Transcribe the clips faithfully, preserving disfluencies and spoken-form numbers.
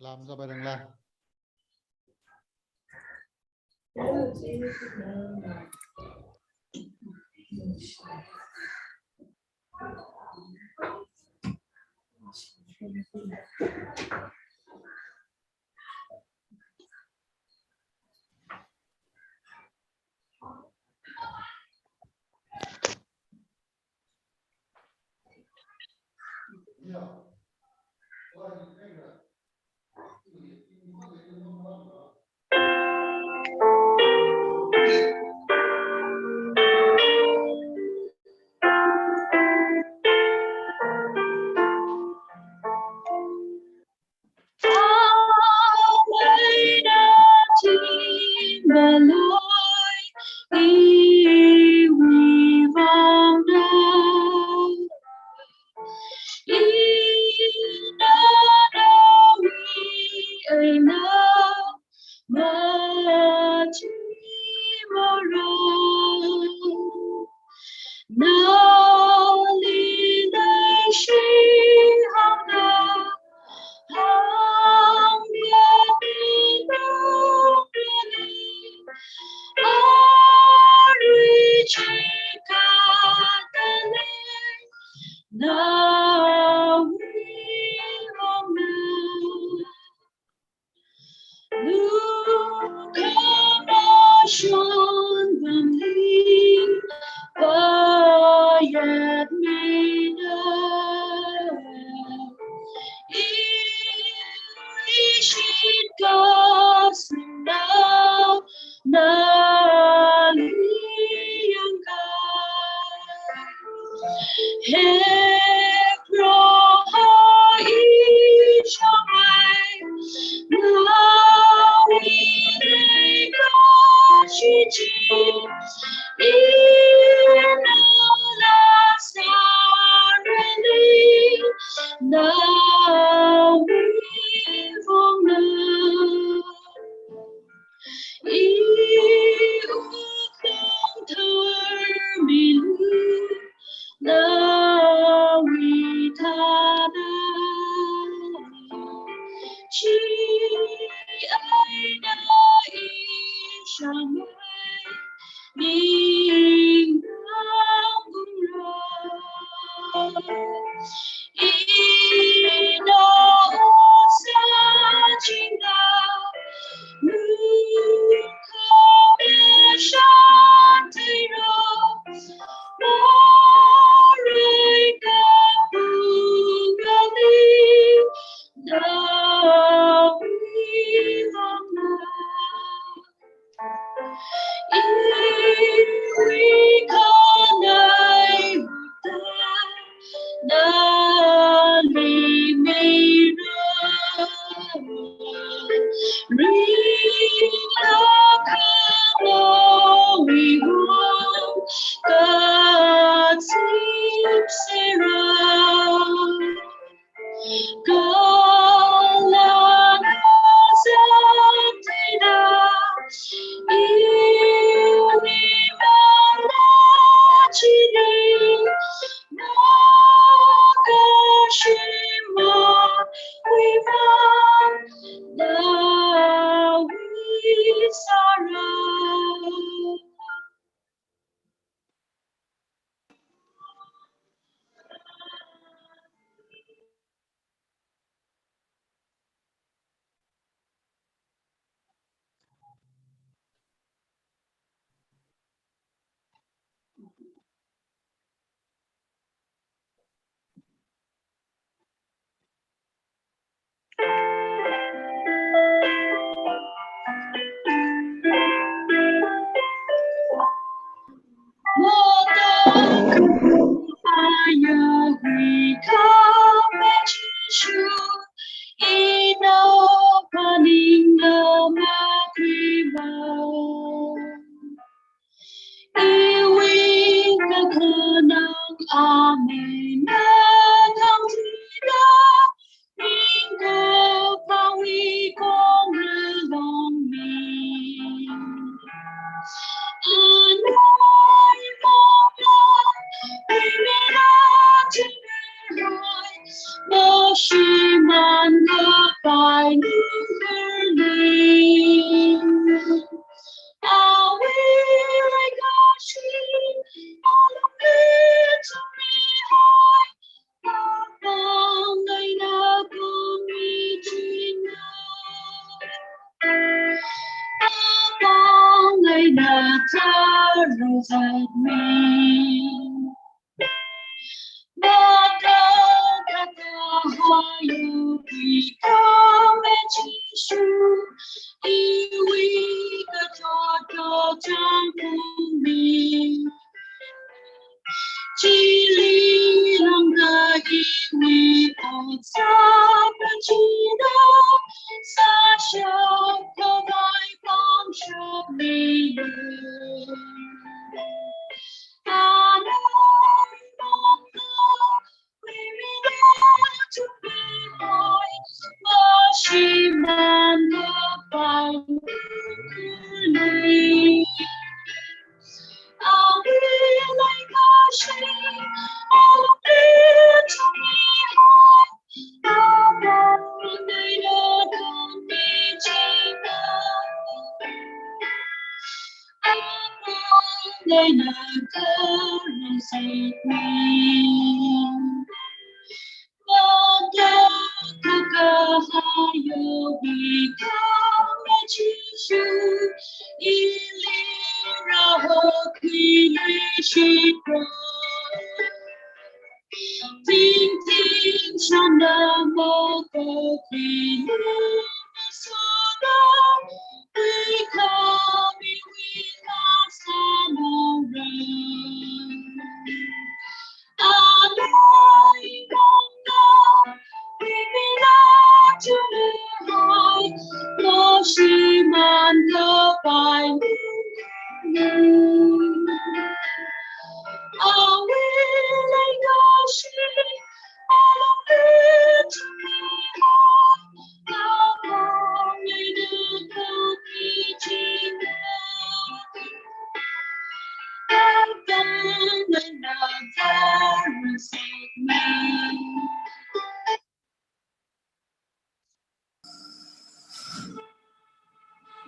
Lam zabai rang la.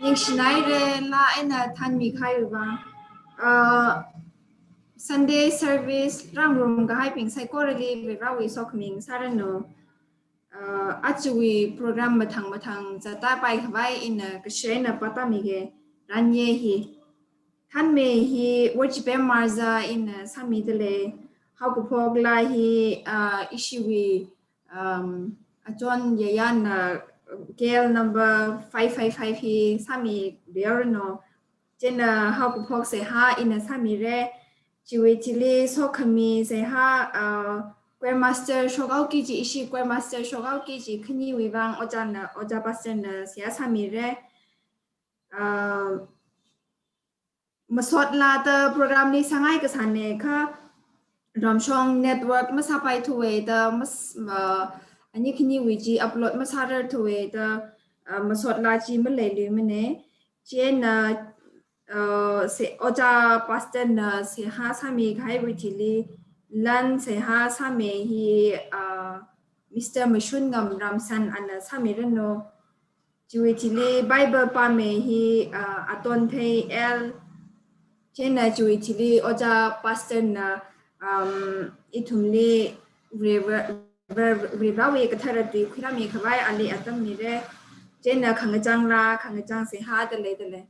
Ningshinaire, laa eina thanmikahaiwui vang. Uh, Sunday service rāngarum kahaibing saikorali Varewui sokhami sāranu. Uh, ajawui program mathang mathang zatta paikhavai ina kashaina pātāmige, ranye hi. Thanme hi Worshipem Marza ina sāmidalei. Haokaphok laa hi, uh, ishiwui, um, achon yayana, uh, K L number five five five hi sāmiluiranu. Chieina haokaphok seihā ina sāmire. Chiwui thili sokhami seihā, uh, choir master shokhaoki kaji, ishi choir master shokhaoki kaji khaniwui vang ojāna, ojā pastor na seihā sāmire. Uh, masot lada program li sāngai kasāne kha ramshong network masāpaithuwe da mas-, ma, ani khaniwui chi upload masārarthuwe da, uh, masot laa chi maleiluimane. Chieina, uh, se, ojā pastor na seihā sāmikahaiwui thili lan seihā sāmi hi, uh, Mister Mashunngam Ramsan ana sāmiranu. Chiwui thili Bible pāmi hi, uh, Atonthei L. Chieina chiwui thili ojā pastor na, um, ithumli Vare-, Vare-, Varewui kathara tui khuirāmikhavai ali atam mire. Chieina khangachang laa, khangachang seihā dalei dalei.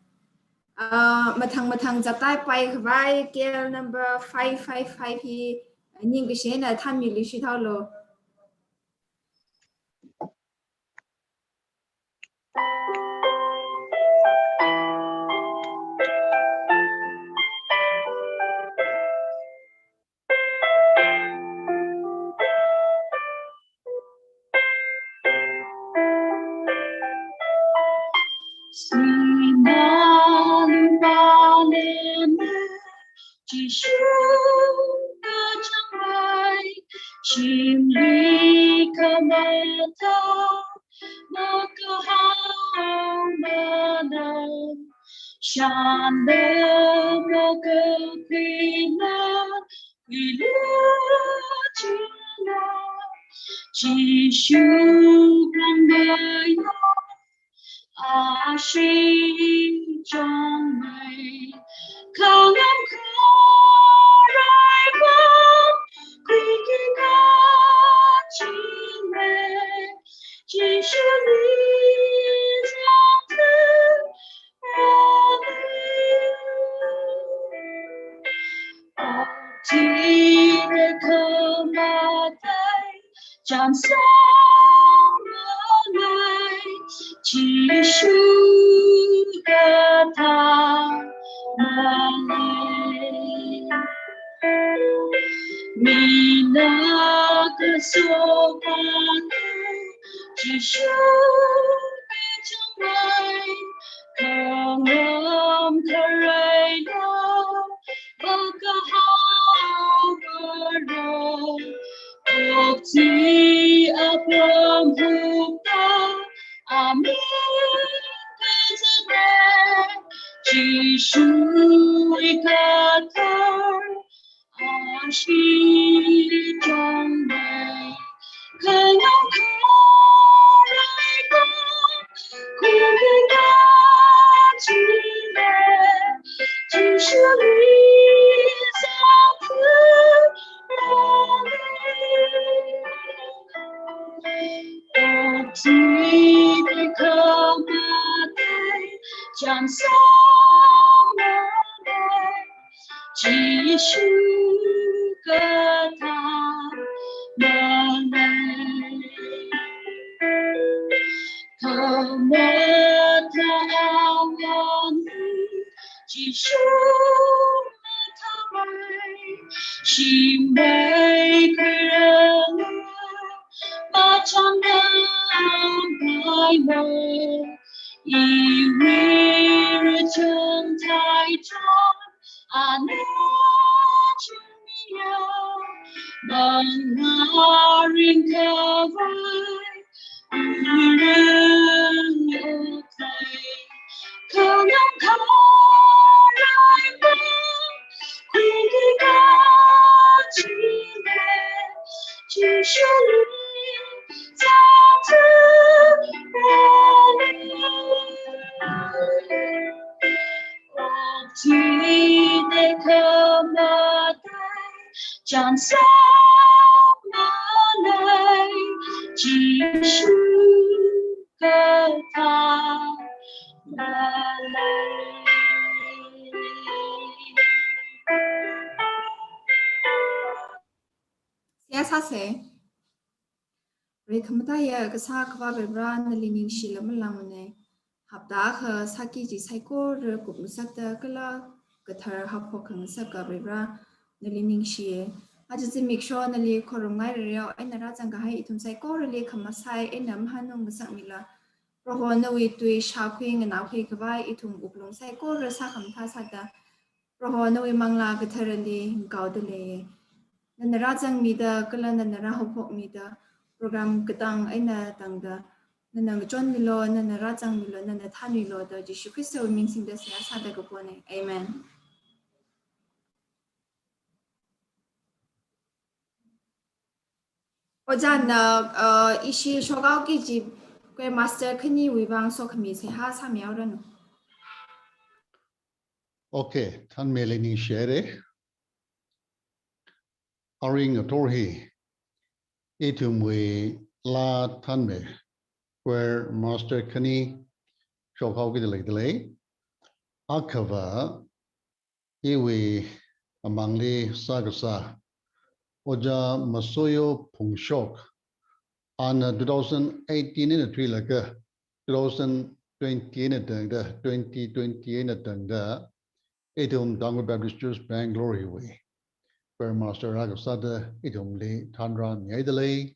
Uh, mathang mathang zatta paikhavai K L number five five five hi ningkashi eina thanmiluishithaolu. Jishu kachangmei, shimli khamata, makahao mana, Shanda makakwina, kwilu china, Jishu kangmaya, ashi chongmei, khanam kharaiba, kwiki kachimei, Jishu ni zangte, Amen. Okti de kamatai, cham sāmanei, Jishu kathāmanei. Mina kasopanei, Jishu kachungmei, khanam kharaila, Pakahaokarong, okti apam hukta, Amen kazane, Jishu ikathar, ashi chongmei, khanam kharaiba, kwiki kachimei, Jishu ni zangte, Amen. Okti de kamatai, cham sāmanei, Jishu kathāmanei. Kamatha awani, Jishu mathāmei, shimei khairanga, machangda ampaimei, iwui rachang thaichon, ana chungmiya, mangna ringkhavai, urang okai, khanam kharaiba, kwiki kachimei, Jishu ni zangte, Amen. Okti de kamatai, cham sāmanei, Jishu kathāmanei. Seihā sāsa. Rai khamataiya kasā Akhava Varivara, nali ningshila malāngmanei. Hapta akha sāki chi saikora kupngasakta kala kathar haophok khangasaka Varivara, nali ningshiya. Aja zimiksho nali khorumngairareo eina rāzangkahai ithum saikorali khamasai eina mahanung ngasakmila. Proho nawui tui shākhui nganākhui khavai ithum wuklung saikora sākhamathā sāda, Proho nawui Manglā Katharali ngakaoda lei. Nana rāzangmida kala nana rāhaophokmida, program katang eina tangda, nana ngachonmilu, nana rāzangmilu, nana thānmilu da Jishu Khristawui ming singda seihā sāda kaponei. Amen. Ojāna, uh, ishi shokhaoki kaji Choir Master khaniwui vang sokhami seihā sāmihaoranu. Okay, thānmeili ningshihaira. Arui ngathor hi ithumwui laa thānmei Choir Master khani shokhaokida leidalei. Akhava iwui amangli sākasā Ojā Masoyo Phungshok, ana two thousand eighteen eina thuilaga two thousand twenty eina tangda, twenty twenty eina tangda, ithum Tangkhul Baptist Church Bangalore hiwui Choir Master akha sāda ithumli thānrāmihaidalei.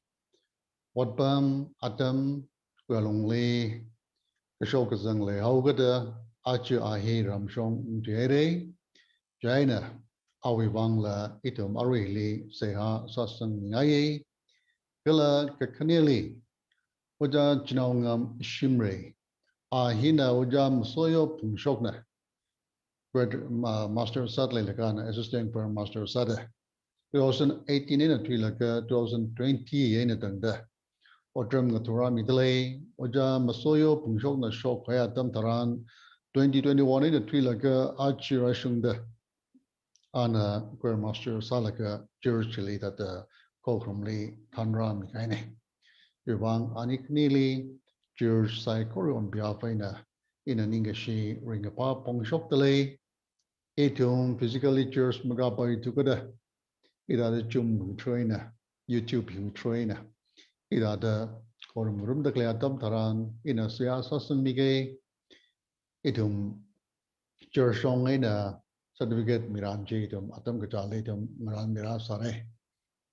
Otpam atam khuirālungli kashok kazang leihaokida aja a hi ramshong thuihaira. Chieina awui vangla ithum aruili seihā sāsangmingaiya. Kala kakhaneli Ojā Chinaongam Shimray, a hina Ojā Masoyo Phungshokna Choir, ma-, master sāda leilakha ana assistant choir master sāda. Two thousand eighteen eina thuilaga two thousand twenty eina tangda otram ngathā rāmidalei. Ojā Masoyo Phungshokna shokkahai atam tharan twenty twenty-one eina thuilaga aja rāshungda ana choir master sālaga church li thāda khokharum li thanrāmikahaina. Chiwuivang ani khanili church saikora on behalf eina ina ningkashi ringkaphā phongshokdalei. Ithum physically church makāpaithu kada, hithāda Zoom through eina, YouTube through eina, hithāda khorum ngarumda khalei atam tharan ina seihā sāsangmiga. Ithum church shong eina certificate miran chi ithum atam kachāli ithum ngarānmira sāra.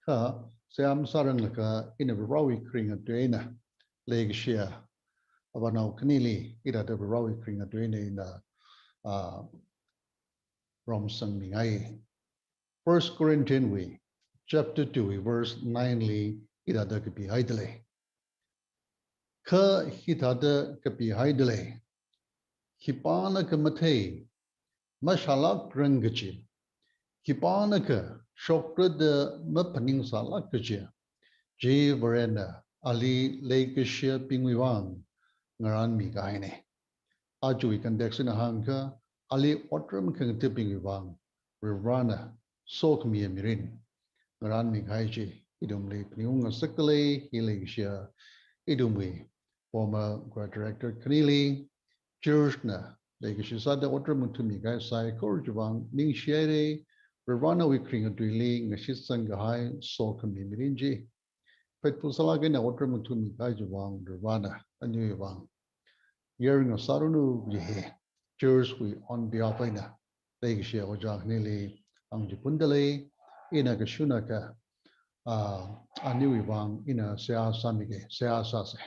Kha seihā masāranglakha ina Varewui kharinga tui eina leikashiya avanao khanili hithāda Varewui kharinga tui eina ina, ah, romsangmingai. First Corinthians wui chapter two wui verse nine li hithāda kapihaidalei. Kha hithāda kapihaidalei. Khipānakha mathei, mashālākrang kaji, khipānakha shokrada maphaningsālāk kaji, chi Varena ali leikashiyabingwui vang ngarānmikahaina. Ajawui context eina hāngakha, ali otram khangathabingwui vang Varena sokhamiya mirin ngarānmikahai chi ithumli phaningung ngasakdalei. Hi leikashiya ithumwui former choir director khanili church na leikashi sāda otram ngathāmikahai saikora chiwuivang ningshihaira. Varewui kharinga tuili ngashitsangkahai sokhami mirin chi, faithful sālāk eina otram ngathāmikahai chiwuivang Varena aniwui vang yaron ngasāranu kaji hi church wui on behalf eina leikashiya ojā khanili hāngchiphundalei. Ina kashunakha, ah, aniwui vang ina seihā sāmiga, seihā sāsa.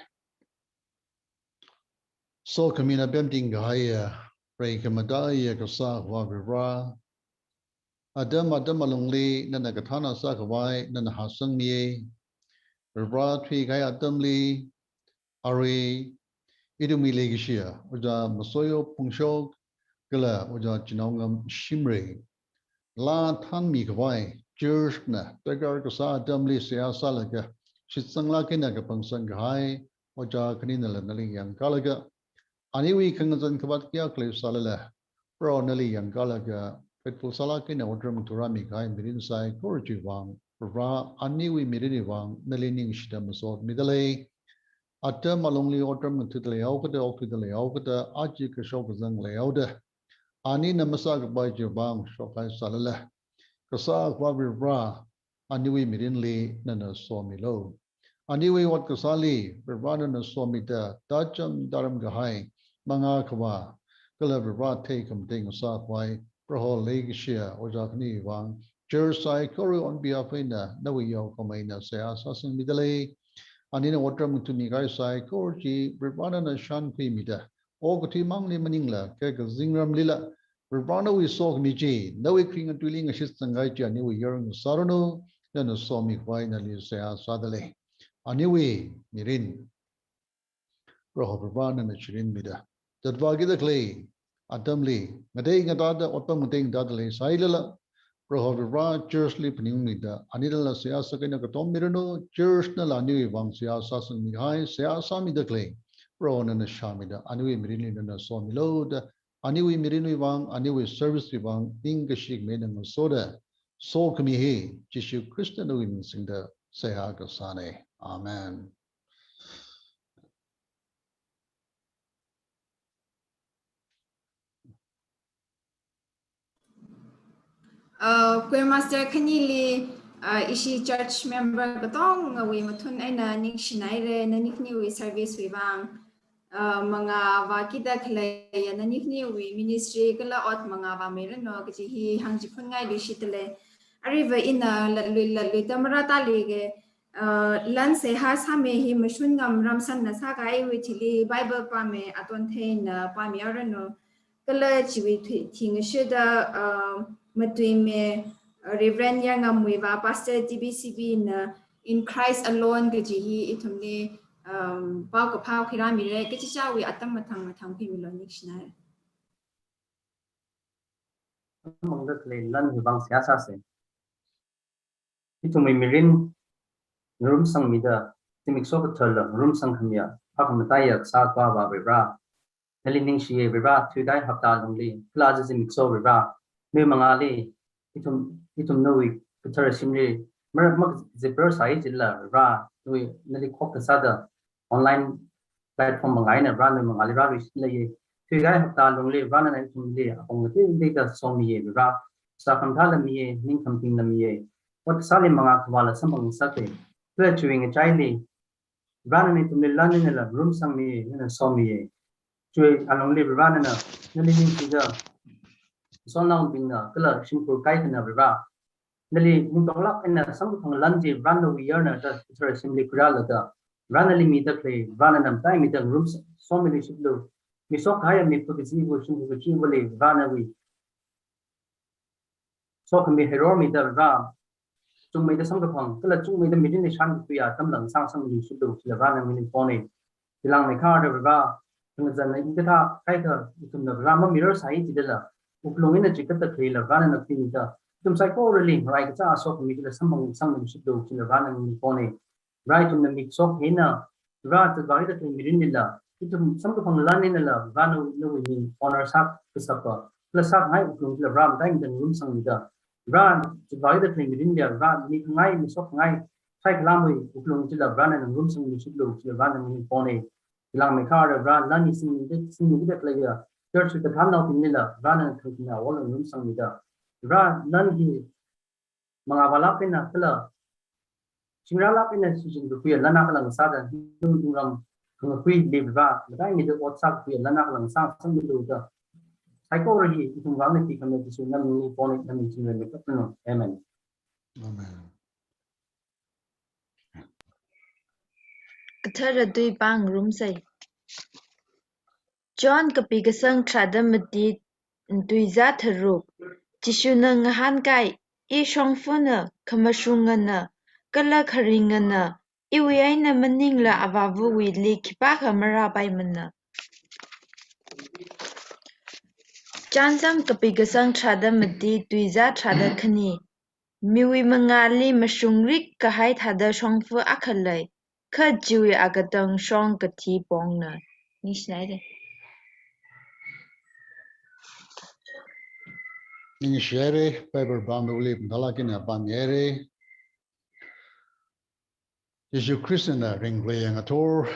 Sokhamina pemtingkahaiya, preikhamathāya Kasā Akhava Vare, atam atam alungli nana kathāna sākhavai nana hāsangmiya. Vare thuikahai atamli arui ithumwui leikashiya ojā Masoyo Phungshok kala ojā Chinaongam Shimray laa thanmikhavai church na darkar kasā atamli seihā sālaga shitsanglāk eina kapangsangkahai ojā khaninala nali yangkālaga, aniwui khangazan khavāt kayākha leisālala, Proho nali yangkālaga faithful sālāk eina otram ngathārāmikahai mirin saikora chiwuivang, Proho aniwui mirinwui vang nali ningshida masotmidalei. Atam alungli otram ngathāda leihaokada, okthuida leihaokada, aja kashok kazang leihaoda, anina masākapai chiwuivang shokhai sālala, Kasā Akhava Vare, aniwui mirinli nana somilu. Aniwui ot kasāli Vare nana somida, tacham taram kahai, mangā khavā kala Vare theikhamathei ngasākhavai Proho leikashiya ojā khaniwui vang, church saikora on behalf eina nawui yaokahoma eina seihā sāsangmidalei. Anina otram ngathāmikahai saikora chi Vare nana shānkhuimida, okathui mangli maningla, kha kazingramlila Vare nawui sokhami chi, nawui kharinga tuili ngashitsangkahai chi aniwui yaron ngasāranu, nana somikhavai nali seihā sādalei. Aniwui mirin Proho Vare nana chirinmida, zatvākida khalei atamli ngatei ngatāda, otpam ngatei ngatāda leisālala, Proho Vare church li phaningungmida, anilala seihā sākahai eina katommiranu, church nala aniwui vang seihā sāsangmihai, seihā sāmida khalei Proho nana shāmida, aniwui mirinli nana somilu da, aniwui mirinwui vang, aniwui service wui vang ningkashi khami eina ngasoda, sokhami hi Jishu Khrista nawui ming singda seihā kasāna. Amen. Uh, choir master khanili, uh, ishi church member katongawui mathun eina ningshinaira, nani khaniwui service wui vang. Uh, mangā vākida khaleiya nani khaniwui ministry kala ot mangā vāmiranu kaji hi hāngchiphunngailui shitale. Aruiva ina latlui latluida marātali ke, uh, lan seihā sāmi hi mashun ngamram sanna sākahaiwui thili Bible pāmi, aton theina pāmihaoranu. Kala chiwui thi-, thingashida, uh, matuimi, uh, Reverend Yarngamwui vā Pastor T B C B na In Christ Alone kaji hi ithumli, um, paokaphā khuirāmira, kachichāwui atam mathang mathang khuimilu, ningshina. samphangda khalei lan hi vang seihā sāsa. Ithumwui mirin ngarumsangmida, zimiksho kathāla ngarumsang khamiya, phākhamataiya kasā Akhava Varivara, nali ningshiya Varivara, thuikahai hapta lungli, kala aja zimiksho Varivara, nawui mangāli, ithum, ithum nawui kathara shimli, marak makaziprar sāi jilala Varivara, nawui, nali khokta sāda, online platform mangā eina Varivara nawui mangāli rāluishitleiya. Thuikahai hapta lungli Varivara nana ithumli apong ngateiteida somiya Varivara. Sākhamathāla miya, ningkhamathinglā miya. Ot kasāli mangā khavāla samphang sāsa. Kala chiwui ngachaili Varivara nana ithumli lan einala ngarumsangmiya, nana somiya. Chiwui alungli Varivara nana, nali ningshida, solnaobingna, kala shimkhur kaikhana Varivara, nali ningtonglāk eina samkaphang lan chi Varivara nawui ayarna da kathara shimli khuirālaga, Varivara nali mida khalei, Varivara nana mataimida ngarumsa-, somiluishitlu. Mishok kahaiya mipā kachiva, shimkhur kachiva lei, Varivara nawui sokhami heirormida Varivara, chungmeida samkaphang, kala chungmeida mirinli shānkakhuiya atamla ngasāsangmiluishitlu, chila Varivara nangli pone. Chilangmeikharda Varivara, khangazanna hikathā, kaikha, ithumna Varivara mamirar sāi jilala, wuklung eina chikatta khalei Varivara nana khuimida, ithum saikorali ngarai kachā sokhami chila samphang sangmiluishitlu, chila Varivara nangli pone. Varivara ithumna mikshok eina, Varivara zatvākida khalei mirinlila, ithum samkaphang lan einala, Varivara nawui, nawui ming honor sā kasāpa, kala sākhangai wuklung chila Varivara mataimida ngarumsangmida, Varivara zatvākida khalei mirinlila, Varivara mikhangai, mishokngai, saikhalamwui wuklung chila Varivara nana ngarumsangmiluishitlu, chila Varivara nangli pone. Chilangmeikharda Varivara lan hi singmida, singmida khaleiya church kathānnaobinglila, Varivara nana thangkhamei awol ngarumsangmida, Varivara lan hi mangā vālāk eina kala shingrālāk eina shichinkakhuiya lan akha ngasāda, nawui wungram khangakhuili Varivara mataimida ot sākakhuiya lan akha ngasāsangmilu da, saikora hi ithum vang eina pikhamiya Jishu nangli pone, nangli chingri mikapnu. Amen. Amen. Kathara tui pāngarumsa. John kapi kasang tharāda mati, tuizā tharuk. Jishuna ngahānkai, I shongfana, khamashungana, kala kharingana, iwui eina maningla Avāvawuili khipākha marāpaimana. Chānsam kapi kasang tharāda mati, tuizā tharāda khani. Miwui mangāli mashungrik kahai thāda shongfa akha lei, kha chiwui akatang shong kathi pongna. Ningshinaire. Ningshihaire, Bible pāngaruili pamdalāk eina pāmihaire. Jishu Khristana ringkhuiya ngathor,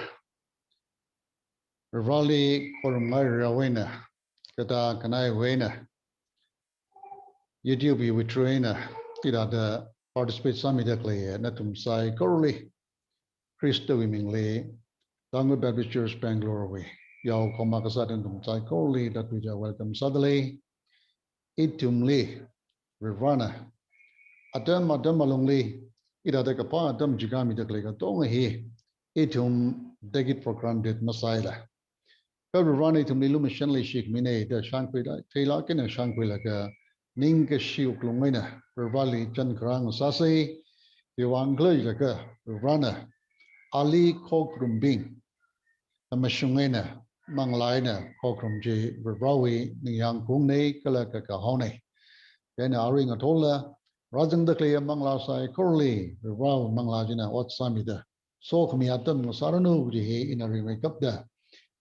Vareli khorumngai rarwui eina, kathā kanaiwui eina, YouTube wui through eina, hithāda participate sāmida khalei nathum saikorali, Khristawui mingli, Tangkhul Baptist Church Bangalore wui, yao khoma kasā nathum saikorali, latluida welcome sādalei. Ithumli, Varena, atam atam alungli, hithāda kaphā atam chikānmida khalei katonga hi, ithum take it for granted masāla. Kha Varena ithumli lumashanli shikmina da shānkhuida, theilāk eina shānkhuilaga, ningkashi wuklung eina, Vareli chān kharā ngasāsa, iwang khalei laga, Varena, ali khokharumbing, amashung eina, manglā eina, khokharum chi Varewui ningyāng khaungna, kala kakahaona. Chieina arui ngathorla, rāzangda khaleiya manglā saikorali, Varewui manglā china ot sāmida, sokhami atam ngasāranu kaji hi ina ringmeikapda,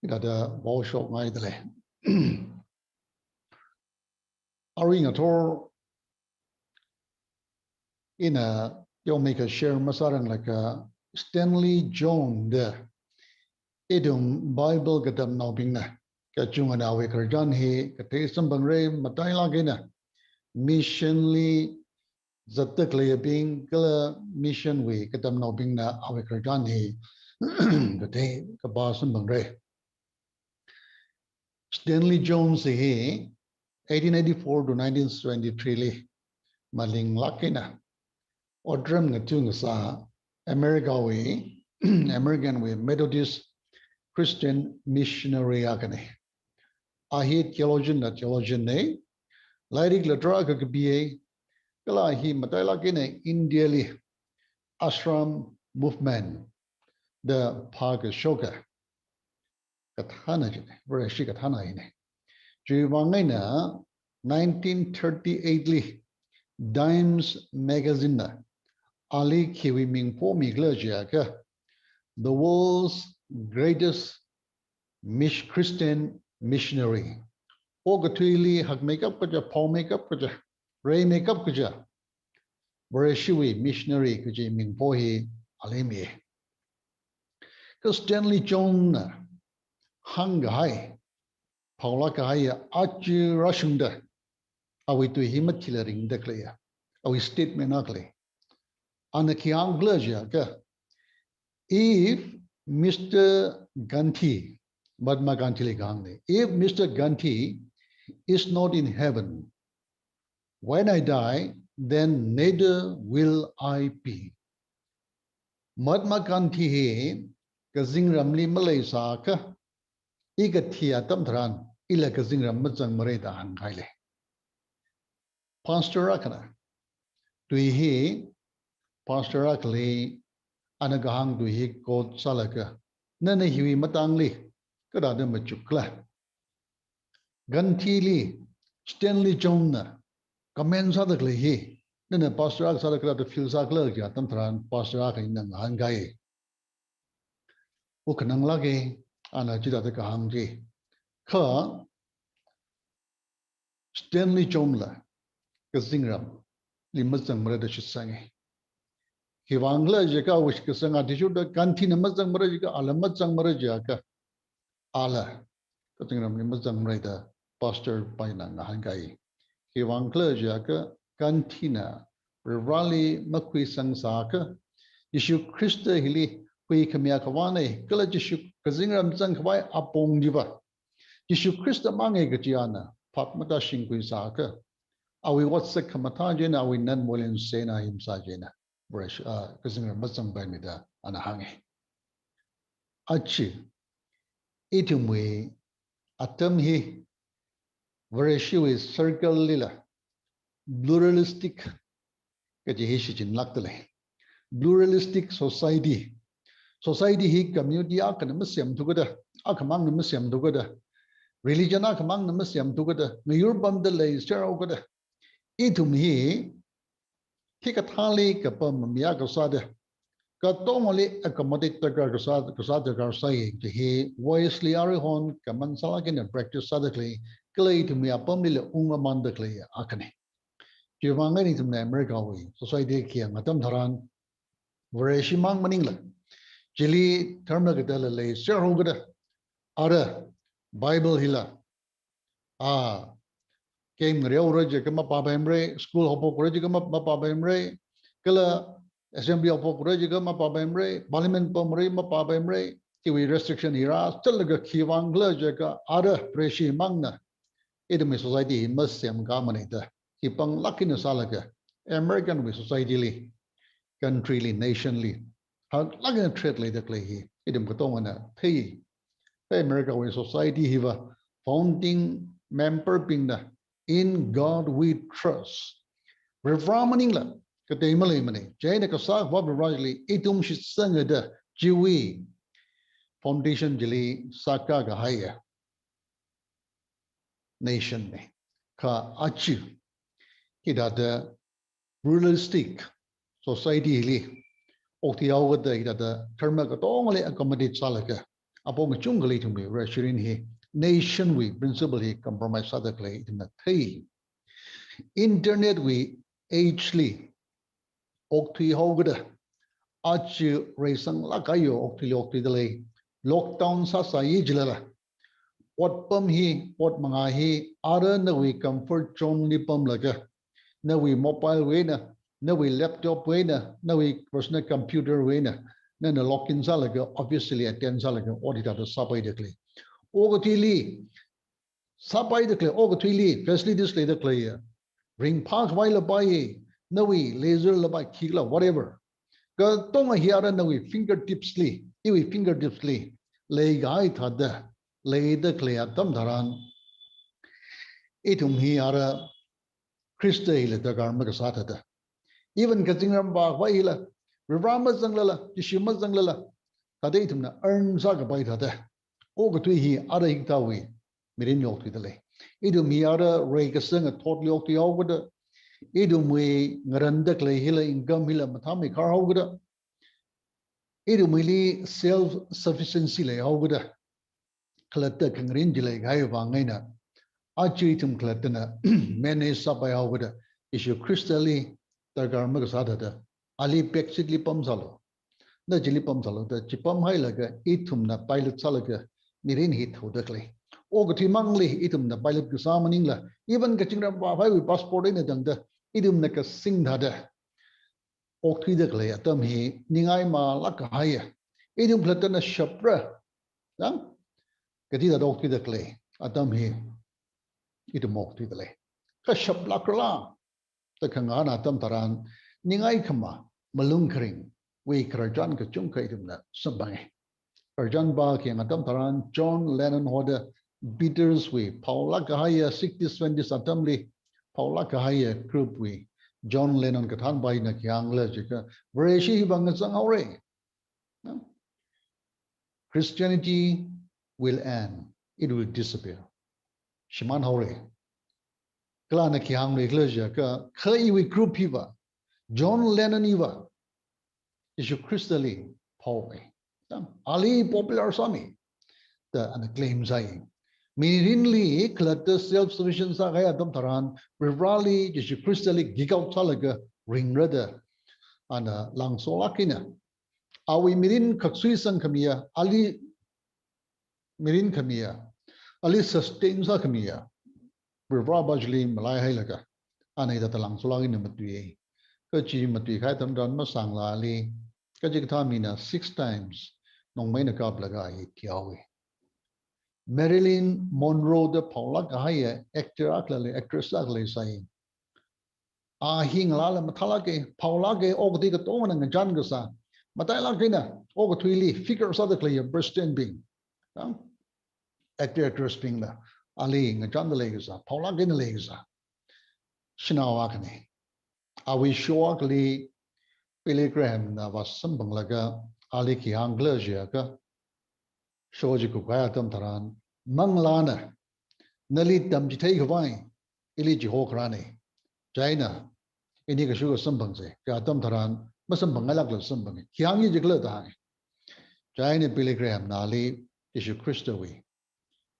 hithāda vaoshokngaidalei. Arui ngathor ina yongmeikha share masāranglaga Stanley Jones da ithum Bible katamnaobingna kachungana awui khararchan hi kathei samphangra, matailāk eina mission li zatda khaleiyabing kala mission wui katamnaobingna awui khararchan hi kathei kapā samphangra. Stanley Jones hi eighteen eighty-four to nineteen seventy-three li malinglāk eina otram ngatungasa America wui, American wui Methodist Christian missionary akhana. A hi theologian na theologian na, lairikla tarākha kapiya, kala hi matailāk eina India li ashram movement da phākashoka kathāna china, Vareshi kathāna hina. Chiwui vang eina nineteen thirty-eight li Times magazine na ali khiwui mingpho mikhala jiakha, the world's greatest mis- Christian missionary. Okathuili hakmeikap kaja, phaomeikap kaja, reimeikap kaja Vareshiwui missionary kaji mingpho hi ali mi. Kha Stanley Jones na hāngkahai, phaolāk kahai ya aja rāshungda awui tui hi mathila ringda khalei ya, awui statement akha lei. Ana khi hāngkhala jiakha, if Mister Gandhi, Mahatma Gandhi li kahāng lei, if Mister Gandhi is not in heaven when I die, then neither will I be. Mahatma Gandhi hi kazingramli maleisākha, i kathi atam tharan ila kazingram mazangmara da hāngkahai lei. Pastor akhana tui hi, pastor akhali ana kahāng tui hi quote sālaga, nana hiwui matangli kathāda machukkhala? Gandhi li Stanley Jones na comment sāda khalei hi nana pastor akha sāda kathāda feel sākhala kaji atam tharan pastor akhana ngahānkai. Wuk khananglāka, ana chithāda kahāng chi. Kha Stanley Jones la kazingramli mazangmara da shitsanga. Khiwuivang khala jiakha awui shitkasang athishurda Gandhi na mazangmara jiakha, ala mazangmara jiakha, ala kazingramli mazangmara da pastor paina ngahānkai. Khiwuivang khala jiakha Gandhi na Varivarāli makhuisangsākha, Jishu Khrista hili huikhami akhavana, kala Jishu kazingram zangkhavai apong chiva Jishu Khrista manga kaji ana phap matāshingkhuisākha, awui otsak khamathā china, awui non-violence china, ahimsa china Vareshi, ah, kazingram mazangpaimana da ana hānga. Aja ithumwui atam hi Vareshiwui circle lila pluralistic kaji hi shichinlākda lei. Pluralistic society. Society hi community akhana masemthu kada, akhamangna masemthu kada, religion akhamangna masemthu kada, ngayur pamda leiserhao kada, ithum hi hikathāli kapam mi akha sāda, katongali accommodate darkar kasā, kasā darkar sāi kaji hi Wesley aruihon common sālāk eina practice sāda khalei, kala ithumwui apamlila ungmamānda khalei akhana. Chiwuivang eina ithumna America wui society khi yang atam tharan, Vareshi mang maningla, chili dharma kathāla leiserhao kada, ara Bible hila, ah, game ngareora jiakha mapāpaimara, school haophokra jiakha ma-, mapāpaimara, kala assembly haophokra jiakha mapāpaimara, parliament pamra mapāpaimara, chiwui restriction hi rāzatlaga khiwuivang khala jiakha ara Vareshi mangna ithumwui society hi masemkāmana da, hi panglāk eina sālaga American wui society li, country li, nation li, haklāk eina threat leida khalei hi ithum katongana thei. Kha America wui society hiva founding member bingna "In God We Trust." Varivarā maningla katei maleimana. Chieina kasā Varivarāli ithum shitsanga da chiwui foundation chili sākakahaiya nation na. Kha aja hithāda pluralistic society hili okthuihao kada, hithāda dharma katongali accommodate sālaga, apong kachungkha leithumwui Vareshi mirin hi, nation wui principle hi compromise sāda khalei ithumna thei. Internet wui age li okthuihao kada, aja reisanglāk kahai okathuili okthuida lei, lockdown sāsāya jilala, otpam hi, ot mangā hi, ara nawui comfort zone li pamlaga, nawui mobile wui eina, nawui laptop wui eina, nawui personal computer wui eina, nana login sālaga, office li attend sālaga, ot hithāda sāpaida khalei. Okathuili sāpaida khalei, okathuili facilities leida khaleiya, ringphākhavai lapai, nawui leisure lapai, khikhala, whatever. Katonga hi ara nawui fingertips li, iwui fingertips li leikahai thāda leida khalei atam tharan, ithum hi ara Khrista hila darkar makasā thāda, even kazingram vākhavai hila, Varivarā mazanglala, Jishu mazanglala, thāda ithumna earn sākapai thāda, okathui hi ara hikathāwui mirin okthuida lei. Ithum hi ara reikasanga thotli okthuihaokada. Ithumwui ngaranda khalei hila income hila mathāmeikharhaokada. Ithumwuili self sufficiency leihaokada. Khalatta khangarin chi leikahai vang eina, aja ithum khalattana manage sāpaihaokada, Jishu Khristali darkar makasā thāda, ali backseat li pamsālu, na chili pamsālu da, chi pamhailaga ithumna pilot sālaga mirin hi thoda khalei. Okathuimangli ithumna pilot kasā maningla, even kazingram vāphaiwui passport eina tangda, ithumna kasing thāda okthuida khalei atam hi ningai malāk kahaiya. Ithum khalattana shapra, yang, kathāda okthuida khalei atam hi ithum okthuida lei. Kha shaplākrala da khangahān atam tharan, ningai khama, malung kharingwui khararchan kachungkha ithumna samphange. Khararchan pākayang atam tharan John Lennon hoda Beatles wui phaolāk kahaiya sixties seventies atamli phaolāk kahaiya group wui John Lennon kathānpa hina khi hāngkhala jiakha, Vareshi hiva ngazanghaore. Christianity will end, it will disappear. Shimānhaore. Kala ana khi hāngkhala jiakha, kha iwui group hiva, John Lennon hiva, Jishu Khristali phaomi. Ali popular sāmi da ana claim sāi. Mirinli khalatta self sufficient sākahai atam tharan, Varivarāli, Jishu Khristali geek out sālaga ringra da ana langsolāk eina, awui mirin khakshuisang khamiya, ali mirin khamiya, ali sustain sā khamiya, Varivarāva chili malaihailaga, ana hithāda langsolāk eina matuiya. Kachi matuikahai atam tharan masānglala, kachikathā mina six times nongmeina kaplaga hi thihaowa. Marilyn Monroe da phaolāk kahaiya actor akhala lei, actress akhala leisai. A hi ngalāla mathālāka, phaolāka, okathui katongana ngachān kasā. Matailāk eina okathuili figure sāda khaleiya president bing, yang, actor actress bingla ali ngachānda leikasā, phaolāk eina leikasā shanao akhana. Awui show akhali Billy Graham na vāsamphanglaga ali khi hāngkhala jiakha, show chi kukkahai atam tharan, manglāna nali tamchitheikhavai ili chihokharāna. Chieina ini kashuka samphangsa, kha atam tharan masamphangngailākla samphange. Khi hāngki jikhala da hānga. Chieina Billy Graham na ali Jishu Khristawui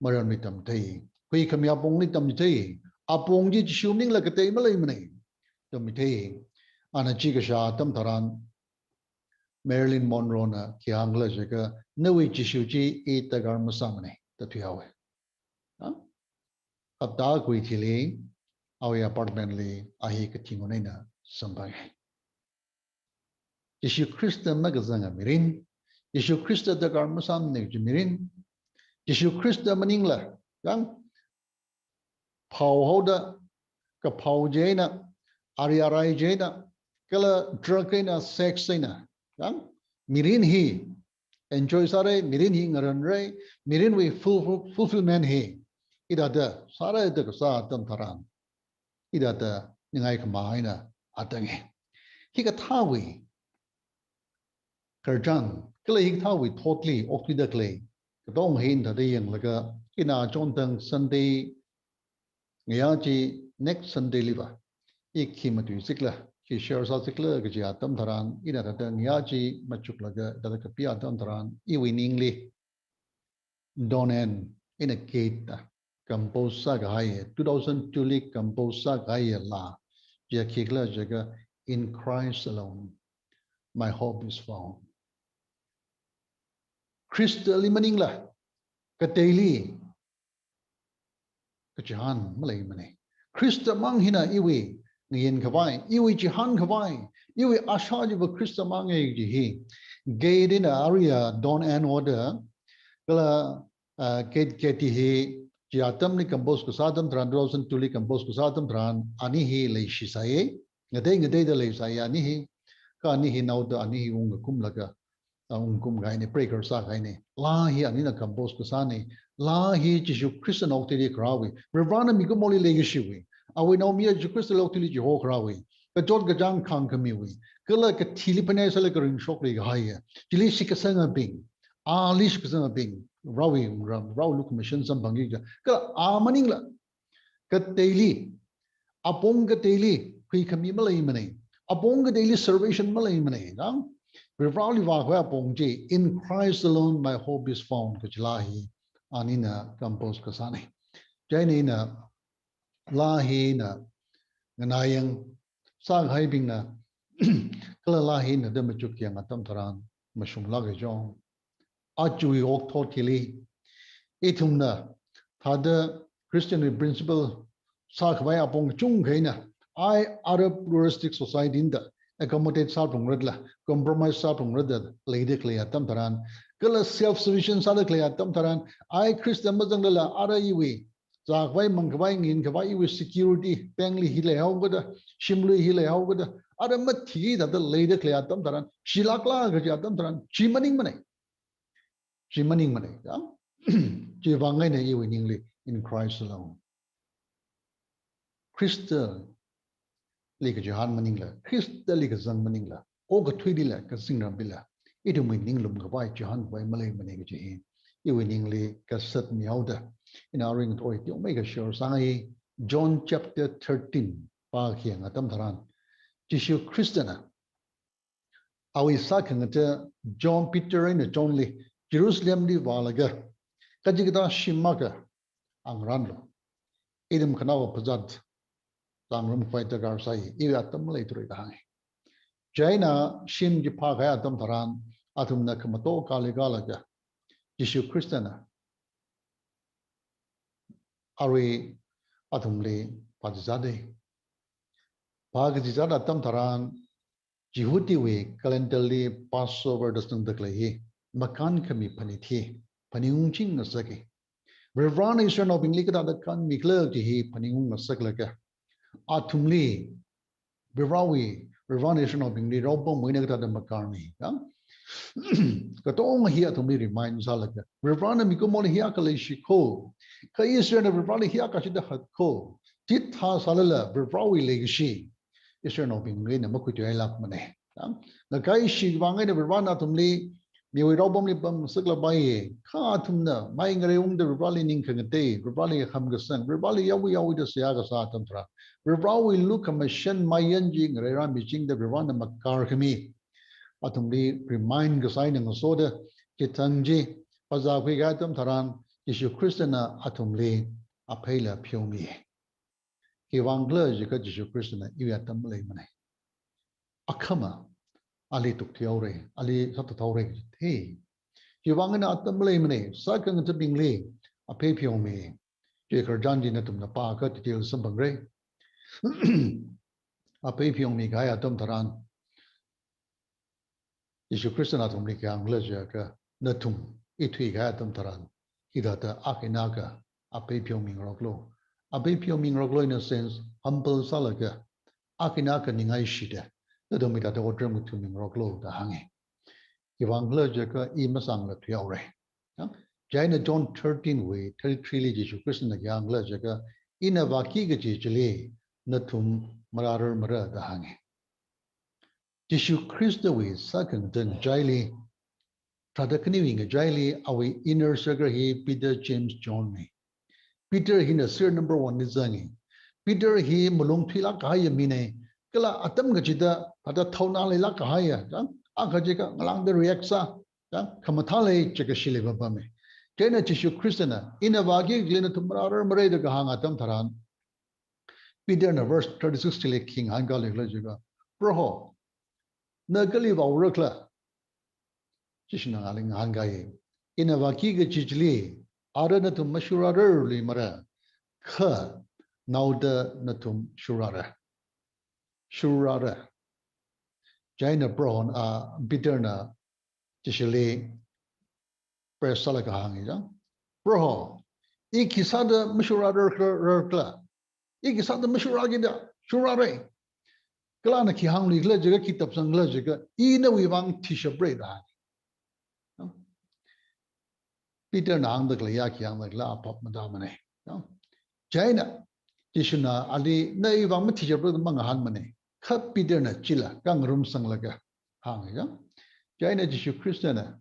maranli tamchithei. Huikhami apongli tamchithei. Apong chi Jishu maningla katei maleimana. Tamchithei. Ana chi kashā atam tharan Marilyn Monroe na khi hāngkhala jiakha, nawui Jishu chi i darkar masāmana da thuihaowa. Ha? Hapta akui thili, awui apartment li a hi kathi ngun eina samphange. Jishu Khrista makazanga mirin, Jishu Khrista darkar masāmana kaji mirin, Jishu Khrista maningla, yang, phaohaoda, kaphao chieina, ari arai chieina, kala drug eina, sex eina, yang, mirin hi enjoy sāra, mirin hi ngaranra, mirinwui ful-, ful-, fulfillment hi hithāda sāra da kasā atam tharan, hithāda ningai khama eina atange. Hikathāwui khararchan, kala hikathāwui thotli okthuida khalei katong hi ina thāda yanglaga, ina chonthang Sunday ngayā chi, next Sunday liva i khi matui jikhala, khi share sā jikhala kaji atam tharan, ina thāda ngayā chi machuklaga thāda kapi atam tharan, iwui ningli Don N ina Kate da compose sākahai, two thousand two li compose sākahai laa chi khikhala jiakha, In Christ Alone My Hope Is Found. Khristali maningla kateili kachihān maleimana. Khrista mang hina iwui ngayin khavai, iwui chihān khavai, iwui asha chiva Khrista manga kaji hi. Kate ina aruiya Don N hoda, kala, ah, Kate, Katie hi chi atamli compose kasā atam tharan, two thousand two li compose kasā atam tharan, ani hi leishisai, ngatei ngateida leisai ani hi, kha ani hi naoda ani hi ungkakumlaga, ah, ungkumkahaina, breaker sākahaina. Laa hi anina compose kasāna. Laa hi Jishu Khristana okathuili kharāwui, Varivarāna mikumoli leikashiwui, awui naomayara Jishu Khristali okathuili chihokharāwui, kachot kachāng khāngkhamiwui, kala kathili phanai sālaga ringshok leikahaiya, chili shitkasangabing, ali shitkasangabing, Varewui, Varewui lukhamashan samphangki kaja, kala a maningla Kateili, apong kateili huikhami maleimanei. Apong kateili salvation maleimanei. Nang Varivarali vākhavai apong chi, "In Christ alone my hope is found," kaji laa hi anina compose kasānei. Chieina ina laa hi ina nganāyang, sākahaibingna kala laa hi ina da machukyang atam tharan mashunglāka jong, aja okathui hili ithumna thāda Christian principle sākhavai apong kachungkha eina, ai ara pluralistic society eina accommodate sāphalungra da, compromise sāphalungra da leida khalei atam tharan, kala self sufficient sāda khalei atam tharan, ai Christian mazanglala ara iwui zākhavai, mangkhavai, nginkhavai, iwui security, bankli hi leihaoda, shimlui hi leihaoda, ara mathida da leida khalei atam tharan, shilākla kaji atam tharan, chi maningmanei. Chi maningmanei. Ya? Chiwui vang eina iwui ningli, "In Christ alone." Khristali kachihān maningla, Khristali kazang maningla, okathuilila, kazingrambila, ithumwui ninglum khavai, chihān khavai maleimanei kaji hi iwui ningli kasat mihaoda, ina aring thoi tiong mai kashare sāngai. John chapter thirteen pākhayang atam tharan, Jishu Khristana awui sākhangatha John, Peter eina Johnli Jerusalemli vālaga, kachikathā shim akha ngarānlu. Ithum khanaowa phazat zangrumkhavai darkar sāi, iwui atam maleithura da hānga. Chieina shim chi phākahai atam tharan, athumna khamato kāli kālaga, Jishu Khristana arui athumli phāchichādei. Phākachichāda atam tharan, Jihudiwui calendarli Passover da sangda khalei hi makānkhami phanit hi phaningung chingngasaka. Varivarana Israelnaobingli kathāda kānmikhala kaji hi phaningung ngasaklaga, athumli Varivarawui, Varivarana Israelnaobingli raopamwui eina kathāda makārmi, ya? Katonga hi athumli remind sālaga, Varivarana mikumoli hiyākha leishiko, kha Israelna Varivarali hiyākha shida hatkho, chithā sālala Varivarawui leikashi Israelnaobingli eina makhuituihailākmanei. Ya? Ngakaishiwui vang eina Varivarana athumli miwui raopamli pamngasaklapai, kha athumna mai ngareiungda Varivarali ning khangatei, Varivarali hamkasang, Varivarali yaowi yaowida seihā kasā atam tharan, Varivarawui lukhamashan mayan chi ngareirāmichingda Varivarana makārkhami athumli remind kasā eina ngasoda, chithang chi phazākhuikahai atam tharan, Jishu Khristana athumli apheila pheomi. Khiwui vangkhala jiakha Jishu Khristana iwui atam maleimanei. Akhama ali tukthuihaora, ali sāthathaora kaji thei. Khiwui vang eina atam maleimanei, sākhangathabingli aphei pheomi. Chi khararchan chi nathumna pākha detail samphangra. Aphei pheomikahai atam tharan, Jishu Khristana athumli khi hāngkhala jiakha, nathum i thuikahai atam tharan, hithāda akha eina akha aphei pheomingaroklu. Aphei pheomingaroklu in a sense, humble sālaga, akha eina akha ningaishida, nathum hithāda otram ngathamingaroklu da hānga. Khiwui vangkhala jiakha i masāngla thuihaora. Ya? Chieina John thirteen wui thirty-three li Jishu Khristana khi hāngkhala jiakha, ina vāki kaji chili nathum marārarmara da hānga. Jishu Khristawui sākhangatha ngachaili, tharāda khaniwui ngachaili, awui inner circle hi Peter, James, John nei. Peter hina serial number one li zangi. Peter hi malung thuilāk kahaiya minei. Kala atam kachida, thāda thaona leilāk kahaiya, ya, akha jiakha ngalāngda react sā, ya, khamathā lei, chikashi lei papamei. Chieina Jishu Khristana, ina vāki kajili nathum marārarmara da kahāng atam tharan, Peterna verse thirty-six chili khi ngahānkālikhala jiakha, "Proho, na kali vāura khala?" Jishuna ali ngahānkāi, "Ina vāki kaji chili, ara nathum mashurrararluimara, kha naoda nathum shurrara." Shurrara. Chieina Prohona, a, Peterna Jishuli press sālaga hāngi chang, "Proho, i khi sāda mashurrarar khala, rar khala? I khi sāda mashurrākida, shurrāra. Kala na khi hāngluikhala jiakha, khi tapsangkhala jiakha, i nawui vang thishapra," da hāngi. Peterna hāngda khaleiya khi hāngda khala aphap matāmanei. Chieina Jishuna ali, "Na iwui vang mathishapra," da mangahānmanei. Kha Peterna chila kangarumsanglaga hāngi chang. Chieina Jishu Khristana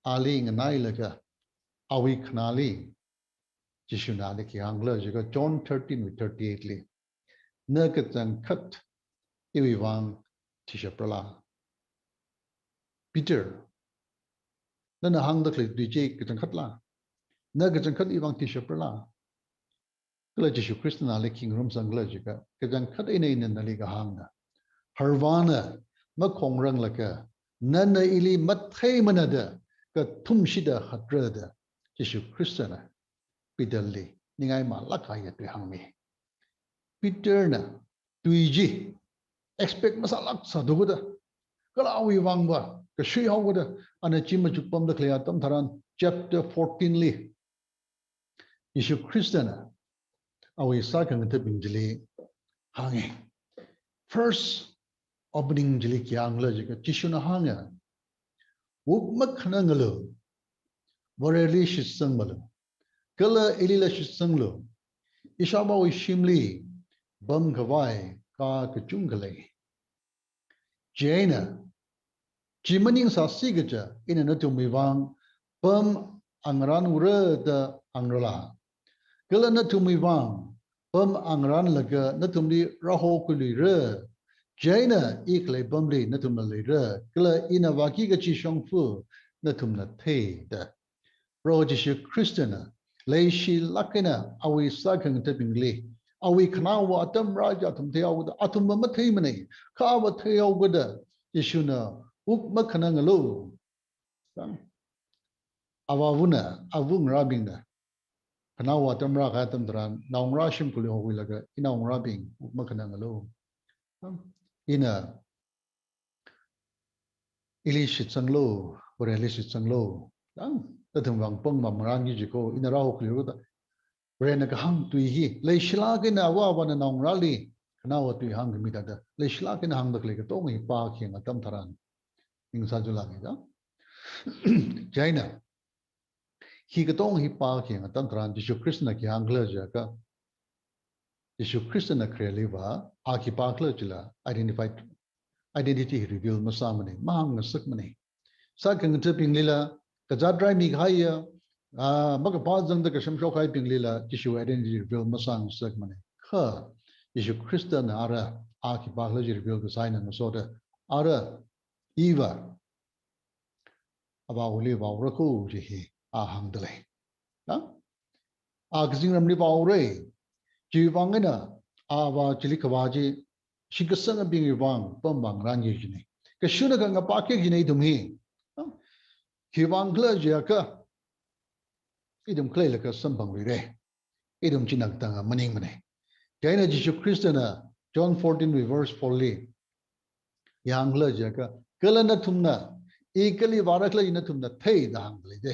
ali nganailaga, awui khanāli Jishuna ali khi hāngkhala jiakha John thirteen wui thirty-eight li, na kachangkhat iwui vang thishaprala? Peter, nana hāngda khalei tui chi kachangkhatla? Na kachangkhat iwui vang thishaprala? Kala Jishu Khristana ali khi ngarumsangkhala jiakha, kachangkhat eina ina nali kahāngna. Harvāna makhongranglakha, nana ili matheimana da kathumshida hatra da Jishu Khristana Peter li ningai malāk kahaiya tui hāngmi. Peter na tui chi expect masālāk sāthuda, kala awui vangva kashui haoda, ana chi machukpamda khalei atam tharan chapter fourteen li Jishu Khristana awui sākhangathabing chili hāngi. First opening chili khi hāngkhala jiakha, Jishuna hānga, wuk makhanangalu, Vareli shitsangmalu, kala ilila shitsanglu. Ishāvāwui shimli pamkhavai kā kachungkha lei. Chieina, chi maningsāsi kaja ina nathumwui vang pam ngarānra da hāngrala? Kala nathumwui vang pam ngarānlaga nathumli rāhokhuiluira. Chieina i khalei pamli nathumla leira, kala ina vāki kachi shongfa nathumna theida. Proho Jishu Khristana leishilāk eina awui sākhangathabingli, awui khanaowa atam rā chi athum theihaoda, athumva matheimana, kha ava theihaoda, Jishuna wuk makhanangalu. Avāvana, avāngarābingna khanaowa atam rākahai atam tharan, naongarā shimkhurli hokhuilaga, inaongarābing, wuk makhanangalu. Ina ili shitsanglu, Vareli shitsanglu. Dang, nathum vang pam ngarānki jiko, ina rāhokhuilu da. Varena kahāng tui hi, leishilāk eina avāvana naongarāli khanaowa tui hāngkhami thāda, leishilāk eina hāngda khalei katonga hi pākhayang atam tharan, ningsā chulānga da. Chieina, hi katonga hi pākhayang atam tharan Jishu Khristana khi hāngkhala jiakha, Jishu Khristana khareliva a khipākhala chila identified, identity hi reveal masāmana, mahāngngasakmana. Sākhangathabinglila, kazāt raimi kahaiya, ah, makaphā zangda kashamshok kahaibinglila, Jishu identity reveal masāngasakmana. Kha, Jishu Khristana ara a khipākhala chi reveal kasā eina ngasoda, ara iva Avāwuili vāura kaji hi a hāngda lei. Ha? A kazingramli vāura. Chiwui vang eina avā chili kavā chi, shitkasangabingwui vang pam vāngarānki kajina. Kashunakha ngapāki kajina ithum hi. Ha? Khiwui vangkhala jiakha, ithum khaleilaga samphangluira. Ithum chi nangtang maningmana. Chieina Jishu Khristana John fourteen wui verse four li, hāngkhala jiakha, kala nathumna, i kali vārakhala chi nathumna theida hāngda lei da.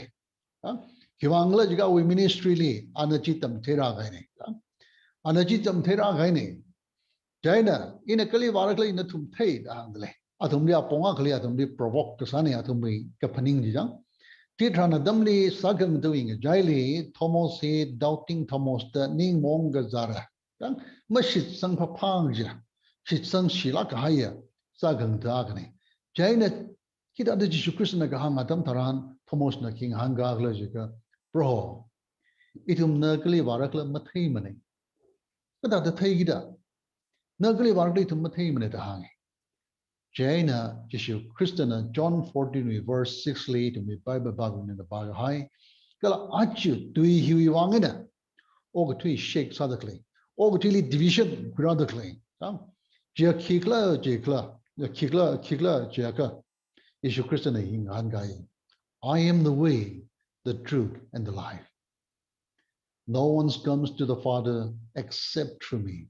Ha? Khiwui vangkhala jiakha awui ministry li, ana chi tamtheirā kahaina. Ha? Ana chi tamtheirā kahaina. Chieina, ina kali vārakhala chi nathum theida hāngda lei. Athumli apong akhali athumli provoke kasāna, athumwui kaphaning chi chang. Chitharan atamli sākhangathabing ngachaili, Thomas hi doubting Thomas da ning maong kazāra. Chang, mashitsang phaphang jila, shitsangshilāk kahaiya sākhangatha akhana. Chieina, hithāda Jishu Khristana kahāng atam tharan, Thomasna khi ngahānkakhala jiakha, Proho, ithumna kali vārakhala matheimana. Kathāda theiki da? Na kali vārakhala ithum matheimana da hānga. Chieina Jishu Khristana John fourteen wui verse six li ithumwui Bible pākhuinada pākahai, kala aja tui hiwui vang eina okathui shake sāda khalei, okathuili division khuirāda khalei. Chang, chiya khikhala, chiya khikhala, chiya khikhala, khikhala jiakha, Jishu Khristana hi ngahānkai. "I am the way, the truth, and the life. No one comes to the Father except through me."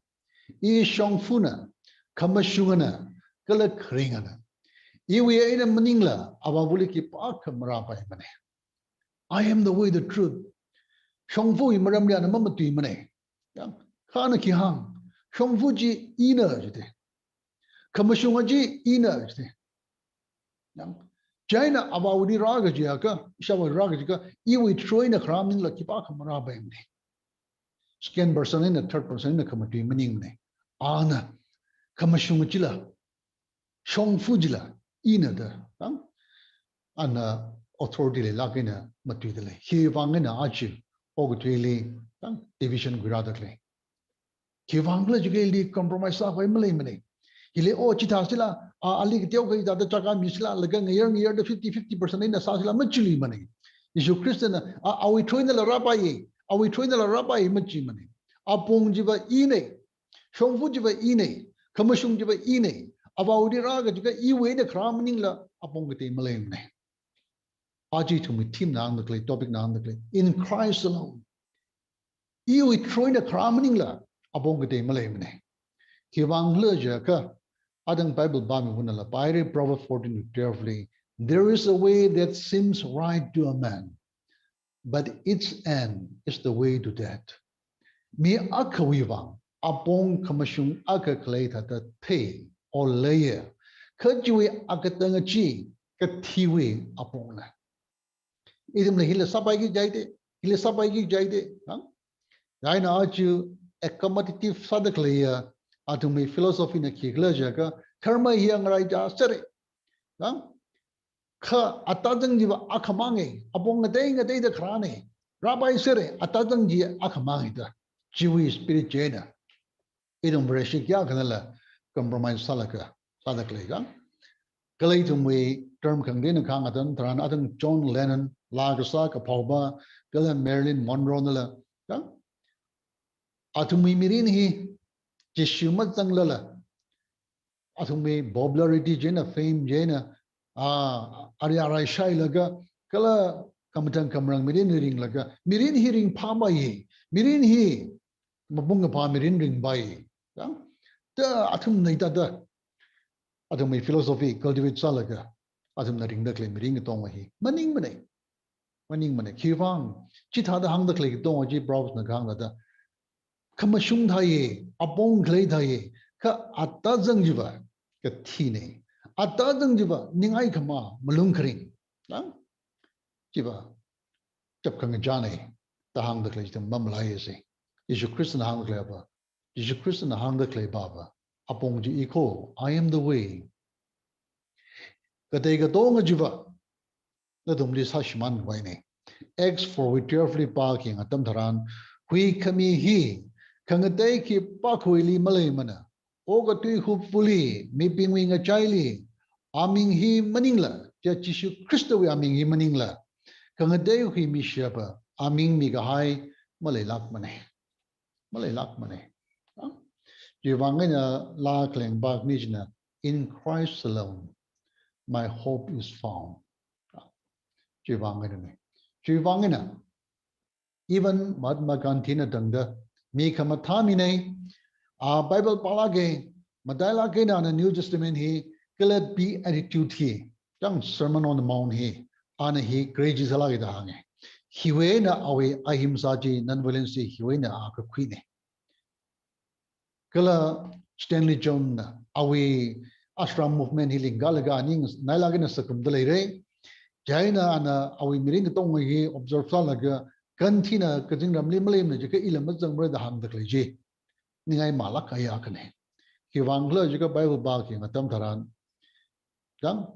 I shongfana, khamashungana, kala kharingana. Iwui eina maningla Avāvali khipākha marāpaimana. "I am the way, the truth." Shongfawui maramli ana mamatuimana. Yang, kha ana khi hāng, shongfa chi ina jida. Khamashunga chi ina jida. Yang, chieina Avāwuili rākajiakha, ishāvāli rākajiakha, iwui through eina kharā maningla khipākha marāpaimana. Second person eina, third person eina khamatui maningmana. Ana, khamashunga chila, shongfa chila ina da, ang, ana authority leilāk eina matuida lei. Hiwui vang eina aja okathuili Kang division khuirāda khalei. Khiwuivang khala jiakha hili compromise sākhavai maleimana. Hili o chithāsila, a, ali kateokha hithāda chākā misila, laga ngayar ngayarda fifty fifty percent eina sāsila machiluimana. Jishu Khristana, a, awui through einala rāpaiya, awui through einala rāpaiya machimana. Apong chiva ina, shongfa chiva ina, khamashung chiva ina, Avāwuili rākajika iwui eina kharā maningla apong katei maleimana. Aja ithumwui theme na hāngda khalei, topic na hāngda khalei, in Christ alone. Iwui through eina kharā maningla apong katei maleimana. Khiwuivang khala jiakha, athang Bible pāmi hunala, pāhaira Proverbs fourteen twelve li, "There is a way that seems right to a man, but its end is the way to death." Mi akhawui vang apong khamashung akha khalei thāda thei, or leiya. Kha chiwui akatanga chi kathiwui apongna. Ithumla hila sāpaiki jihaida, hila sāpaiki jihaida, ha? Chieina aja accommodative sāda khaleiya athumwui philosophy na khikhala jiakha, kharmai hi ngaraichā sāra. Ha? Kha atazang chiva akhamanga, apong ngatei ngateida kharāna. Rāpai sāra, atazang chi akhamanga da. Chiwui spirit china ithum Vareshi kayākhanala compromise sālaga sāda khalei kang. Kala ithumwui term khangateina kahāng atam tharan athang John Lennon, laa kasā kaphaopa, kala Marilyn Monroe nala, kang. Athumwui mirin hi Jishu mazanglala, athumwui popularity china, fame china, a, ari arai shailaga, kala khamathān khamarān mirin ringlaga, mirin hi ringphāmeiya, mirin hi mapung kaphā mirin ringpaiya. Kang, ta athumna hithāda athumwui philosophy cultivate sālaga athumna ringda khalei mirin katonga hi maningmana. Maningmana. Khiwuivang, chithāda hāngda khalei katonga chi Proverbs na kahāng thāda, khamashung theiya, apong khalei theiya, kha atazang chiva kathina. Atazang chiva ningai khamā, malung kharing. Kang, chiva chap khangachāna da hāngda khalei chithāda mamalaiya se. Jishu Khristana hāngda khalei pa, Jishu Khristana hāngda khalei pava, apong chi i kho, "I am the way." Katei katonga chiva nathumli sāshimānvaina. Acts four wui twelve li pākayang atam tharan, huikhami hi khangatei khipākhawuili maleimana. Okathui huipvali, mibingwui ngachaili, aming hi maningla, chiya Jishu Khristawui aming hi maningla, khangatei huimishiyapa aming mikahai maleilākmana. Maleilākmana. Ha? Chiwuivang eina laa khaleng pākhami china, "In Christ alone, my hope is found." Ha? Chiwuivang einana. Chiwuivang eina, even Mahatma Gandhi na tangda, mi khamathā mina, a, Bible pālāka, matailāka eina ana New Testament hi, kala Beatitude hi, kang Sermon on the Mount hi, ana hi khare chi sālāka da hānga. Hiwui eina awui ahimsa chi, non-violence chi hiwui eina a kakhuina. Kala Stanley Jones na awui ashram movement hi lingkalaga ani ngasailāk eina sākhuida leira. Chieina ana awui mirin katonga hi observe sālaga, Gandhi na kazingramli maleimana jiakha ila mazangmara da hāngda khalei chi ningai malāk kahai akhana. Khiwuivang khala jiakha Bible pākayang atam tharan, kang,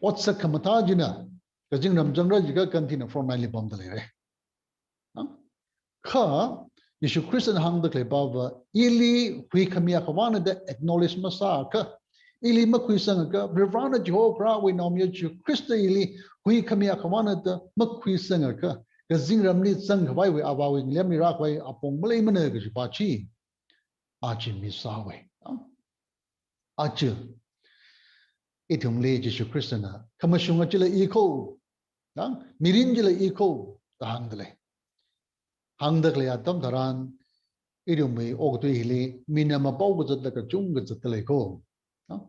otsak khamathā china kazingram zangra jiakha Gandhi na front line li pamda leira. Ha? Kha, Jishu Khristana hāngda khalei pava, ili huikhami akhavāna da acknowledge masāakha, ili makhuisangakha, Varivarana Jehova Kharewui Naomayara Jishu Khrista ili huikhami akhavāna da makhuisangakha, kazingramli zangkhavaiwui, Avāwui ngalemli rākhavai apong maleimana kajipa chi aja misāhaowa. Ha? Aja ithumli Jishu Khristana, khamashunga chila i kho, ha? Mirin chila i kho, da hāngda lei. Hāngda khalei atam tharan, ithumwui okathui hili, mina mapao kazatla kachungkha zatda lei kho. Ha?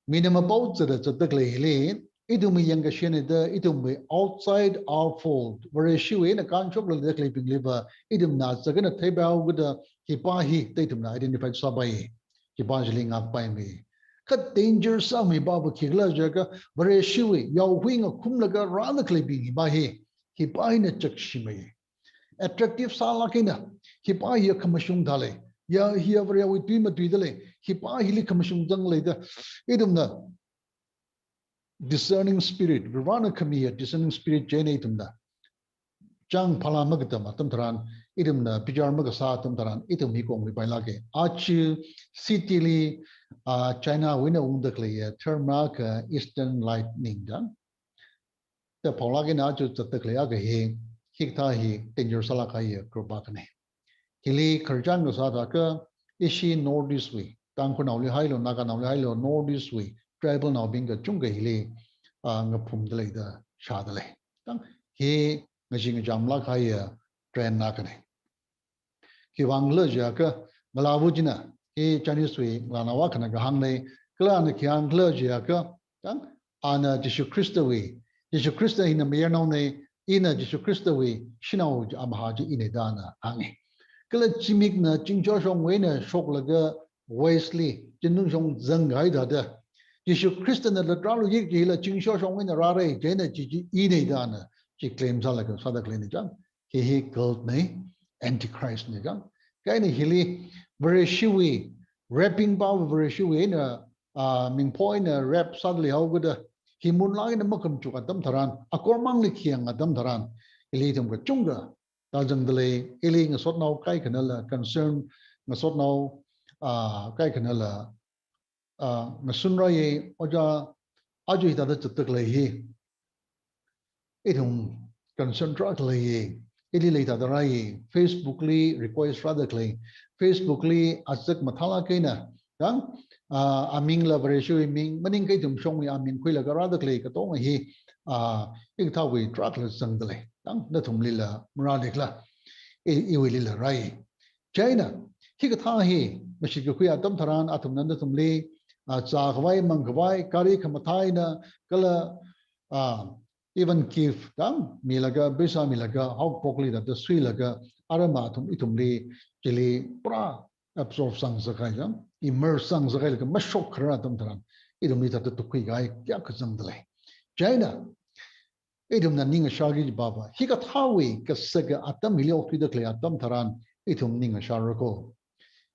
Mina mapao zatda zatda khalei hili, ithumwui yangkashena da, ithumwui outside our fold, Vareshiwui eina kanshokla leida khaleibingliva, ithumna sākana theipaihaoda, hipa hi da ithumna identify sāpai, hipa chili ngākpaimi. Kha danger sāmi pava khikhala jiakha, Vareshiwui yaohui ngakhumlaga rāda khaleibing hipa hi, hipa hina chakshimei. Attractive sālāk eina, hipa hiya khamashung thālei, ya hiya Varewui tui matuida lei, hipa hili khamashung zangleida, ithumna discerning spirit, Varivarana khamiya discerning spirit chieina ithumna chang phalā makatam atam tharan, ithumna bichar makasā atam tharan, ithum hi kongli pailāka. Aja city li, ah, China wui eina ungda khaleiya, tharma ka Eastern Light ning da. Da phaolāk eina aja zatda khalei akha hi, hikathā hi danger sālāk kahaiya group akhana. Hili khararchan kasā thākha, ishi Northeast wui, Tangkhulnaoli hailu, Naganaoli hailu, Northeast wui, tribal naobing kachungkha hili, ah, ngaphumda lei da shāda lei. Tang, hi ngachee ngacham lāk kahaiya trend akhana. Khiwuivang khala jiakha, ngalāva china, hi Chinese wui ngalānao akhana kahāngna, kala ana khi hāng khala jiakha, tang, ana Jishu Khristawui, Jishu Khrista hina mayarnaona, ina Jishu Khristawui shanao chi amahā chi ina da ana hānga. Kala zimikna zingshoshongwui eina shoklaga West li, zingkum shong zangkahai thāda, Jishu Khristana latrāluiki kajila zingshoshongwui eina rāra, chieina chi chi ina da ana chi claim sālaga sāda khaleina chang. Hi hi cult na, Antichrist na chang. Chieina hili Vareshiwui, raping pa Vareshiwui eina, ah, mingpho eina rap sāda leihaokida, hi munlāk eina makhamajuk atam tharan, akormangli khayang atam tharan, hili ithum kachungkha tāzangda lei, hili ngasotnao kaikhanala, concern ngasotnao, ah, kaikhanala, ah, ngasunrāya, ojā, aja hithāda zatda khalei hi. Ithum concern tarākha leiya, hili leithāda rāya, Facebook li request rāda khalei, Facebook li azak mathālāk eina, yang, ah, amingla Vareshiwui ming, maningakha ithum shongwui aming khuilaga rāda khalei katonga hi, ah, hikathāwui tarākhala zangda lei, yang, nathumlila marāda khala, i, iwuilila rāya. Chieina, hikathā hi, mashitkakhui atam tharan, athumna nathumli, ah, zākhavai, mangkhavai, gari khamathā eina, kala, ah, even gift, tang, milaga, pheisā milaga, haokaphokli thāda suilaga, arama athum ithumli, chili pura absorb sāngasakhai chang, immerse sāngasakhailaga, mashokkharar atam tharan, ithumli thāda tukkhui kahai kayākha zangda lei. Chieina, ithumna ning ashāki jiva va, hikathāwui kasaka atam hili okthuida khalei atam tharan, ithum ning ashāra ko.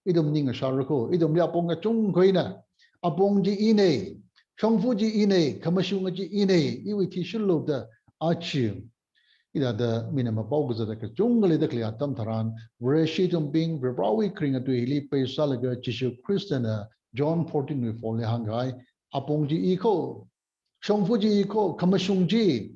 Ithum ning ashāra ko. Ithumli apong kachungkha eina, apong chi ina, shongfa chi ina, khamashunga chi ina, iwui thishurlu da aja. Hithāda mina mapao kazata kachungkha leida khalei atam tharan, Vareshi ithumbing, Varivarāwui kharinga tui hili pheisālaga Jishu Khristana John fourteen wui four li hāngkahai, apong chi i ko, shongfa chi i ko, khamashung chi,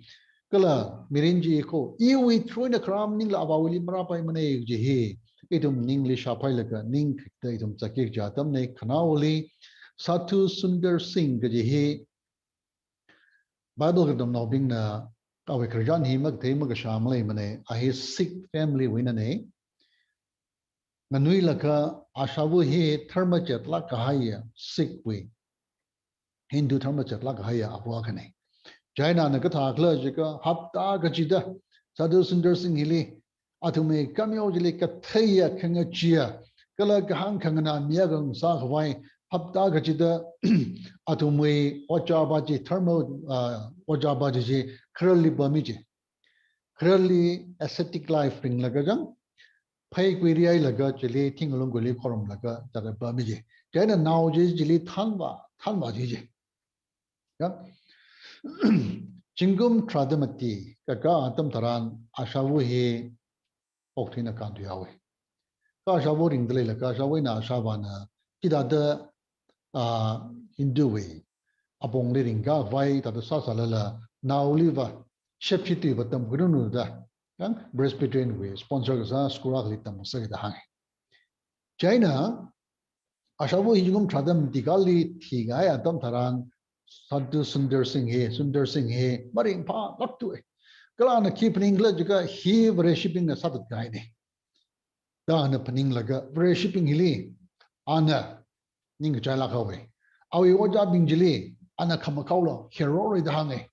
kala mirin chi i ko, iwui through eina kharam ningla Avāwuili marāpaimana kaji hi, ithum ningli shāphailaga, ningda ithum zatki kaji atamna, khanaoli, Sadhu Sundar Singh kaji hi, Bible katamnaobingna, awui khararchan hi makathei makashā maleimana, a hi Sikh family wui einana, nganuilakha ashāva hi dharma chatlāk kahaiya, Sikh wui, Hindu dharma chatlāk kahaiya ava akhana. Chieina ana kathā khala jiakha hapta kachida, Sadhu Sundar Singh hili, athumwui kameo chili katheiya khangacheeya, kala kahāng khanganā mi akha ngasākhavai, hapta kachida, athumwui ojā pa chi, dharma, ah, ojā pa chi chi, khararli pami chi. Khararli ascetic life ringlaga chang, pheikui rihailaga chili, thinglung kuili khorumlaga, thāda pami chi. Chieina nao chi chili thanva, thanva chi chi. Ya. Zingkum tharāda mati, kaka atam tharan, ashāva hi okthuina kānthuihaowa. Kha ashāva ringda leilaga, ashāva eina ashāvāna, chithāda, ah, Hindu wui apongli ringkhavai, thāda sāsālala, naoliva, shepshi tuiva tamkhuiranu da, yang Presbyterian wui sponsor kasā school akhali tamngasaka da hānga. Chieina, ashāva hi zingkum tharāda mati kali thikahai atam tharan, Sadhu Sundar Singh hi, Sundar Singh hi, maringphālāktuwa. Kala ana khi phaning khala jiakha hi Vareshibingna sāthatkahaina da ana phaninglaga, Vareshibing hili, ana ningkachailāk haowa. Awui ojābing chili, ana khamakhaola, khairorra da hānga.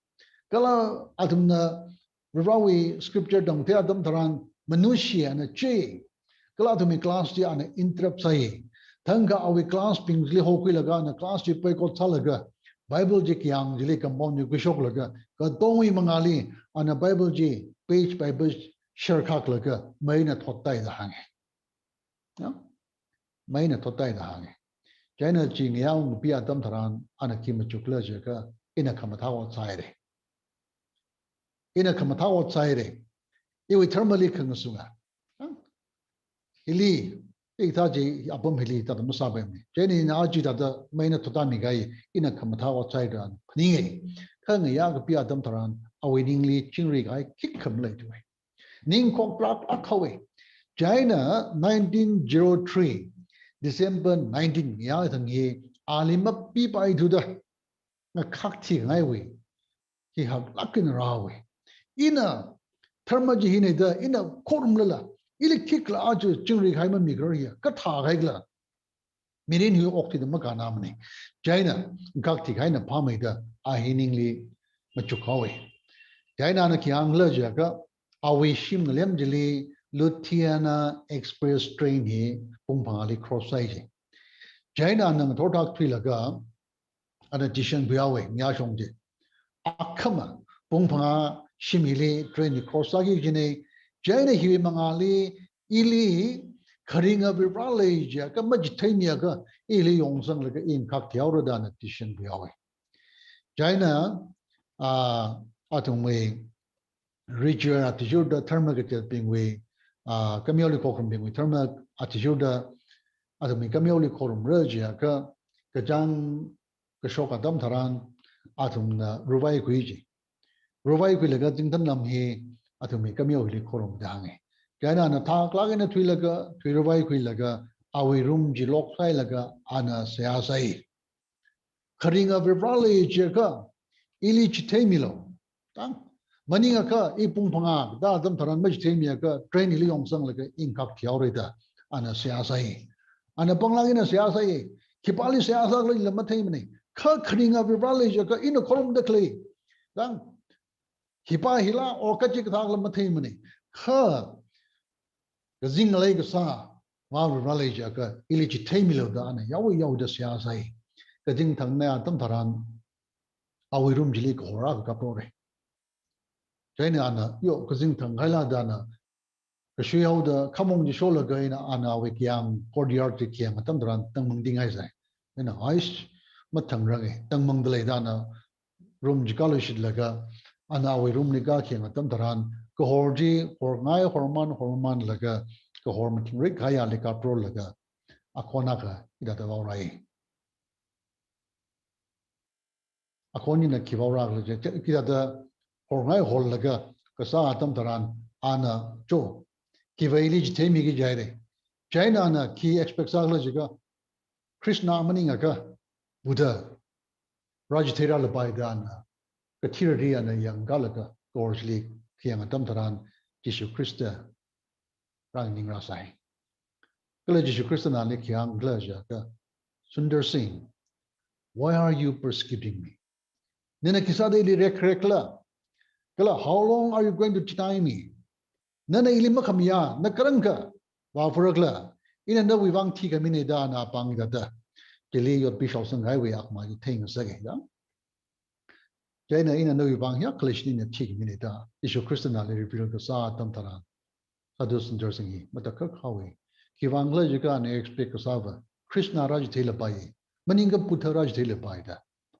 Kala athumna Varivarāwui scripture tamkathei atam tharan, manushi ana chi. Kala athumwui class chi ana interrupt sāi. Thangkha awui class bing chili hokhuilaga ana class chi boycott sālaga, Bible chi kayāng chili compound chi khuishoklaga, katongwui mangāli ana Bible chi page by page sharkhaklaga, meina thottai da hānga. Ya? Meina thottai da hānga. Chieina chi ngayā ungpi atam tharan, ana khi machuk khala jiakha, ina khamathā ot sāhaira. Ina khamathā ot sāhaira. Iwui dharmali khangasunga. Ya? hili, hikathā chi apam hili thāda masāpaimana. Chieina ina aja thāda maina thutāmi kahai, ina khamathā ot sāi da phaninga. Kha ngayā kapi atam tharan, awui ningli chingri kahai khikha maleithuwa. Ning khokrak akhawa. Chieina nineteen zero three, December nineteen, ngayā thang hi, ali mapipaithuda ngakhak thingaiwui, hi haklāk eina rāhaowa. Ina dharma chi hina da, ina khorumlala, ili khikhala aja chingri kahai mamikharar hiya, kathā kahaikhala. Mirin hi okthuida makannāmana. Chieina, ngakhak thikahaina phāmeida, a hi ningli machukhaowa. Chieina ana khi hāngkhala jiakha, awui shim ngalem chili Ludhiana Express train hi pung phangāli cross sāi ji. Chieina ana ngathor thak thuilaga, ana decision khuihaowa, ngayā shong chi. Akhama, pung phangā shim hili train hi cross sāki kajina, chieina hiwui mangāli, ili kharinga Varivara lei jiakha machitheimiakha, ili yongsanglaga ina ngakhak thihaora da ana decision khuihaowa. Chieina, ah, athumwui ritual athishurda dharma kateibingwui, ah, kameoli khokharumbingwui dharma athishurda athumwui kameoli khorumra jiakha, kachāng kashok atam tharan athumna ruvaikhui ji. Ruvaikhuilaga zingthan lam hi athumwui kameo hili khorum da hānga. Chieina ana thaklāk eina thuilaga, thui ruvaikhuilaga, awui room chi lock sāhailaga, ana seihā sāi. Kharinga Varivara lei jiakha, ili chitheimilu. Tang, maningakha, i pung phangā, da atam tharan machitheimiakha, train hili yongsanglaga ina ngakhak thihaora da, ana seihā sāi. Ana panglāk eina seihā sāi. Khipāli seihā sākhala ila matheimana. Kha kharinga Varivara lei jiakha, ina khorumda khalei. Tang, khipā hila, or kachi kathā khala matheimana. Kha, kazing ngalei kasā, Varivara lei jiakha, ili chitheimilu da ana yaoyaoda seihā sāi. Kazing thang eina atam tharan, awui room chili kahor akha kaprora. Chieina ana, yo, kazing thang kahaila da ana, kashuihaoda khamong chi sholaga eina ana awui kayāng courtyard chi kayāng atam tharan tangmang dingai sai. Eina, "Aish, mathangranga, tangmangda lei," da ana room chi kāluishitlaga, ana awui room li kākayāng atam tharan, kahor chi horngai horman hormanlaga, kahor mathingrik kahai ali kaprolaga, akhon akha hithāda vaorai. Akhon hina khi vaorakhala jiakha, hithāda horngai horlaga kasā atam tharan, ana cho, khiva ili chitheimiki jihaira. Chieina ana khi expect sākhala jiakha, Krishna maningakha, Buddha rāchitheiralapai da ana, kathirali ana yangkalaga, kahor chili kayāng atam tharan, Jishu Khrista rānganingra sai. Kala Jishu Khristana ali khi hāngkhala jiakha, "Sundar Singh, why are you persecuting me? Nana khisāda ili rekrekhala? Kala, how long are you going to deny me? Nana ili makhamayā, na kharāngkha vāpharakhala? Ina nawui vang thikamina da ana pāng hithāda, chili yotpi shaosang kahaiwui akhamā chi theingasaka da. Chieina ina nawui vang hiyākha leishina thikamina da Jishu Khristana ali reveal kasā atam tharan, Sadhu Sundar Singh hi matakhak haowa. Khiwuivang khala jiakha ana expect kasāva Krishna rāchitheilapaiya, maningakha Buddha rāchitheilapaiya da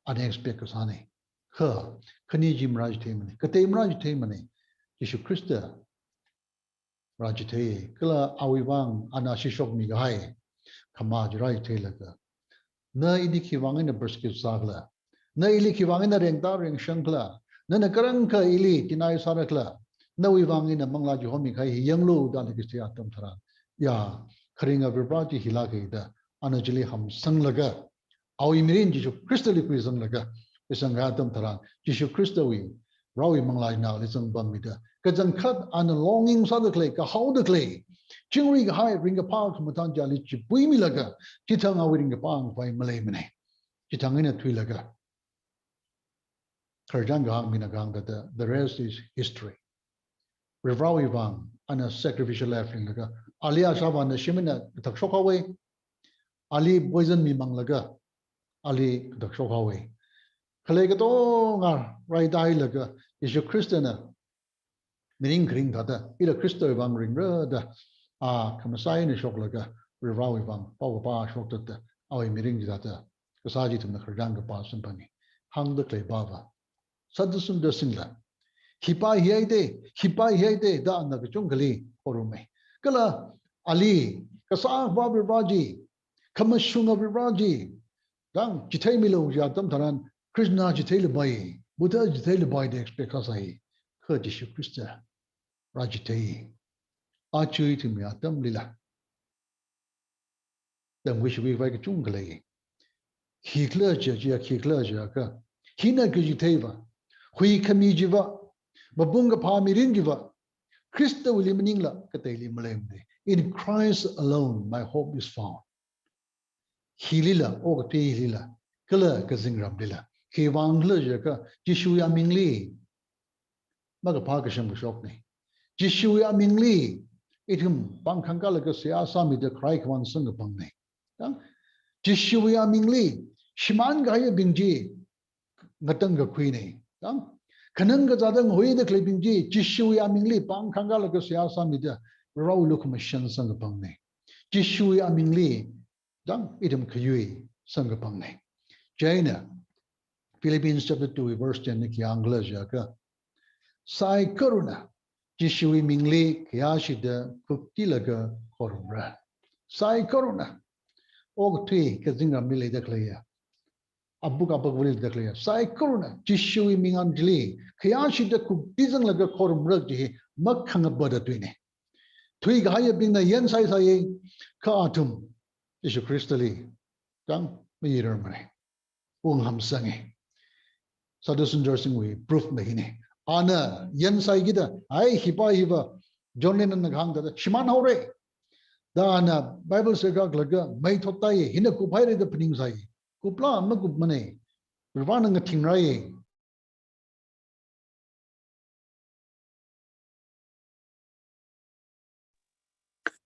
ana expect kasāna. Kha, khani chi marāchitheimana, katei marāchitheimana, Jishu Khrista rāchithei, kala awui vang ana shishokmi kahai khamā chi rāchitheilaga, na ili khiwuivang eina persecute sākhala, na ili khiwuivang eina rengta rengshangkhala, nana kharāngkha ili deny sārakhala, nawui vang eina manglā chi homi kahai hi yanglu da ana khi sāya atam tharan, ya, kharinga Varivara chi hilāka da ana chili hamsanglaga, awui mirin Jishu Khristali khuisanglaga, khuisang kahai atam tharan, Jishu Khristawui, Varewui manglā china ali zangpammida, kachangkhat ana longing sāda khalei, kahaoda khalei, chingri kahai ringkaphā khamathān chi ali chipuimilaga, chithang awui ringkaphā angpai maleimana. Chithang eina thuilaga, khararchan kahāng mina kahāng thāda, the rest is history. Varivarāwui vang, ana sacrificial life ringlaga, ali ashāvāna shim eina kathak shokhaowa, ali poison mimanglaga, ali kathak shokhaowa. Khalei katonga raitailaga, Jishu Khristana mirin kharing thāda, ila Khristawui vang ringra da, a, khamasai eina shoklaga, Varivarāwui vang, paokapā shokta da, awui mirin chi thāda, kasā chi ithumna khararchan kapā samphangi. Hāngda khalei pava, Sadhu Sundar Singhla, khipā hihaida, khipā hihaida, da ana kachungkhali khoruma. Kala, Ali, kasā Varivarā chi, khamashunga Varivarā chi, dang chitheimilu jiya atam tharan, Krishna chitheila pai, Buddha chitheila pai da expect kasā hi, kha Jishu Khrista rāchithei. Aja ithumwui atamlila tamkhuishokhuikhavai kachungkha lei. Khikhala jiakha, khikhala jiakha, hina kachitheiva, huikhami chiva, mapung kaphā mirin chiva, Khristawuili maningla kateili maleimana. "In Christ alone my hope is found." Hilila, okathui hilila, kala kazingramlila. Khiwuivang khala jiakha, Jishuwui amingli makaphā kashamkashokna. Jishuwui amingli ithum pāng khangkālaga seihā sāmida kharai khavān samkaphangna. Dang, Jishuwui amingli shimān kahaiyabing chi ngatangkakhuina. Dang, khanang kazāda ngahuida khaleibing chi, Jishuwui amingli pāng khangkālaga seihā sāmida Varewui lukhamashan samkaphangna. Jishuwui amingli dang ithum khayui samkaphangna. Chieina Philippians chapter two verse ten na khi hāngkhala jiakha, saikorana Jishuwui mingli khayāshida khukthilaga khorumra. Saikorana, okathui kazingramli leida khaleiya, apuk apakvali leida khaleiya, saikorana Jishuwui ming ain chili khayāshida khukthisanglaga khorumra kaji hi makhangapa da tuina. Thuikahaiyabingna yansaisai, kha athum Jishu Khristali dang mayararmana. Unghamsanga. Sadhu Sundar Singhwui proof na hina. Ana yansaikida, ai, hipa hiva John Lennonna kahāng thāda shimānhaora. Da ana Bible serkak laga mei thottai, hina kuphaira da phaningsai. Kupla makupmana. Varivarāna ngathingra.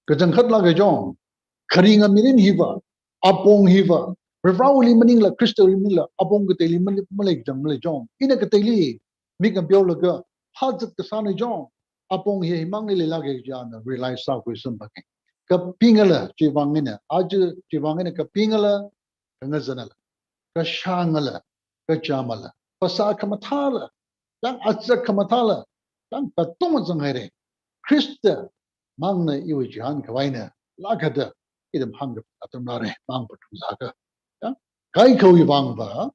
Kachangkhat lāka jong, kharinga mirin hiva, apong hiva, Varivarāwuili maningla, Khristawuili maningla, apong kateili male-, malei kachang malei jong. Ina kateili mik ngapeolaga, hāzat kasāna jong, apong hi himangli leilāka kaji ana realize sākhui samphanga. Kapingala, chiwuivang eina, aja chiwuivang eina kapingala, kangazanala, kashāngala, kachamala, phasā khamathāla, dang achak khamathāla, dang katonga zanghaira. Khrista mangna iwui chihān khavaina lāka da ithum hāngkapam atam rāra, mang patung sāka. Dang kaikhawui vangva,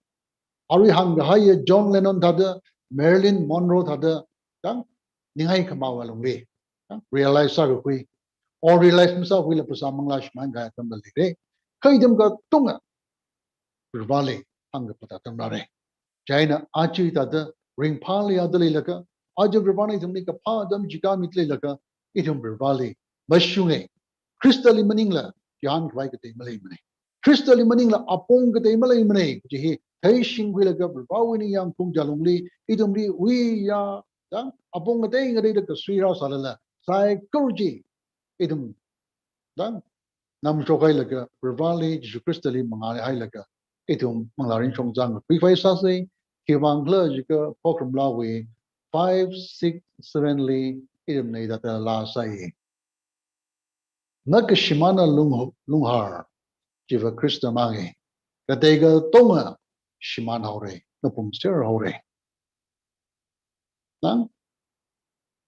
arui hāngkahaiya John Lennon thāda, Marilyn Monroe thāda, dang ningai khamāwui lungli, dang realize sākakhui, or realize masākhuila phasā manglā shimānkahai atamla leira. Kha ithum katonga Varivarāli hāngkapam atam rāra. Chieina aja thāda ringphāli yāda leilāka, aja Varivarāna ithumli kaphā atam chika mida leilāka, ithum Varivarāli mashunga. Khristali maningla chihān khavai katei maleimana. Khristali maningla apong katei maleimana kaji hi theishingkhuilaga Varivarāwui ningyāng phungchālungli, ithumli wuiya, dang apong katei ngateida kasui rāsālala, saikora chi ithum dang namshokhailaga, Varivarāli, Jishu Khristali mangāli hailaga, ithum manglā ringshong zangkakhui khavai sāsa. Khiwuivang khala jiakha Pokhromlāwui five, six, seven li ithumna hithāda laa sai. Makashimāna lung-, lunghār, chiva Khrista manga. Katei katonga shimānhaora, mapumserhaora. Dang,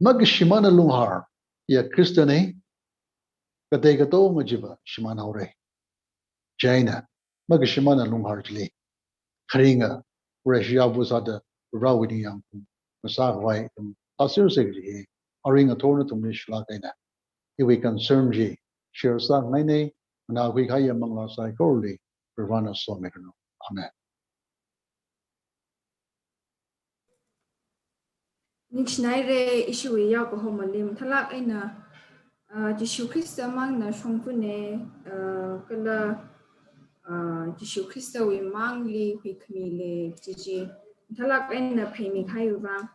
makashimāna lunghār, ya Khristana, katei katonga chiva shimānhaora. Chieina, makashimāna lunghār chili, kharinga Vareshi yāva sāda Varivarāwui ningyāng phung masākhavai ithum sāsersa kaji hi, arui ngathor nathumli shilāk eina iwui concern chi share sāngaina. Nganākhui kahaiya manglā saikorali Varivarāna somiranu. Amen. Ningshinaira, ishiwui yaokahomali mathālāk eina, ah, Jishu Khrista mangna shongfana, ah, kala, ah, Jishu Khristawui mangli huikhami lei kaji chi mathālāk eina pheimikahaiwui vang.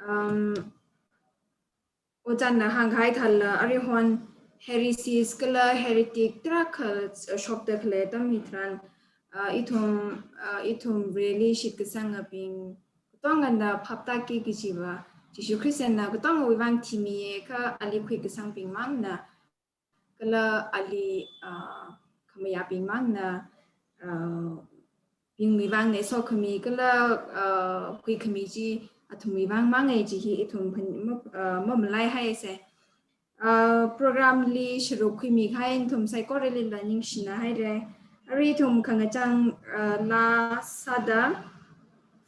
Um, Ojāna hāngkahai thālala, aruihon heresies kala heretic tarākha, uh, shokda khalei atam hitharan, uh, ithum, uh, ithum Vareli shitkasangabing katongana phaptāki kajiva, Jishu Khristana katongawui vang thimiya kha ali khuikasangbing mangna, kala ali, ah, khamayābing mangna, ah, bingwui vangna sokhami kala, ah, huikhami chi athumwui vang manga kaji hi ithum phan-, ma-, ah, mamalaihaisa. Uh, program li sharuk khuimi kahai nathum saikoralila ningshina haira. Arui ithum khangachang, uh, laa sāda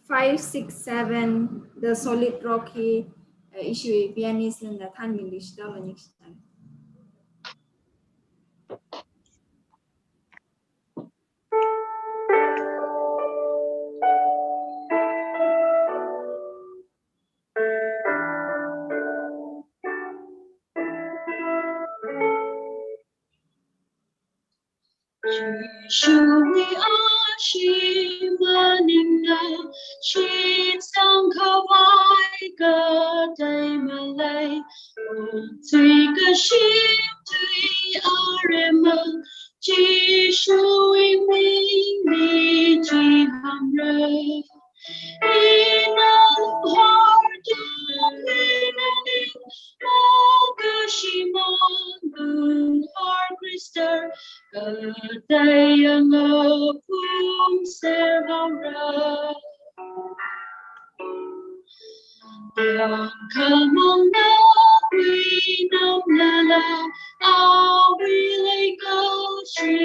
five six seven The Solid Rock hi, uh, ishi pianist lina Thanmili shida lo ningshina. Jishuwui ashee maningla, shitsang khavai katei malei. Okathui kashim tui aremma, Jishuwui mingli chihānra. Ina lunghārdalei nani, mokashimang lunghār Khrista, kateiya ngaphumser haora. Yangkhamang nawui namlala, awui leikashi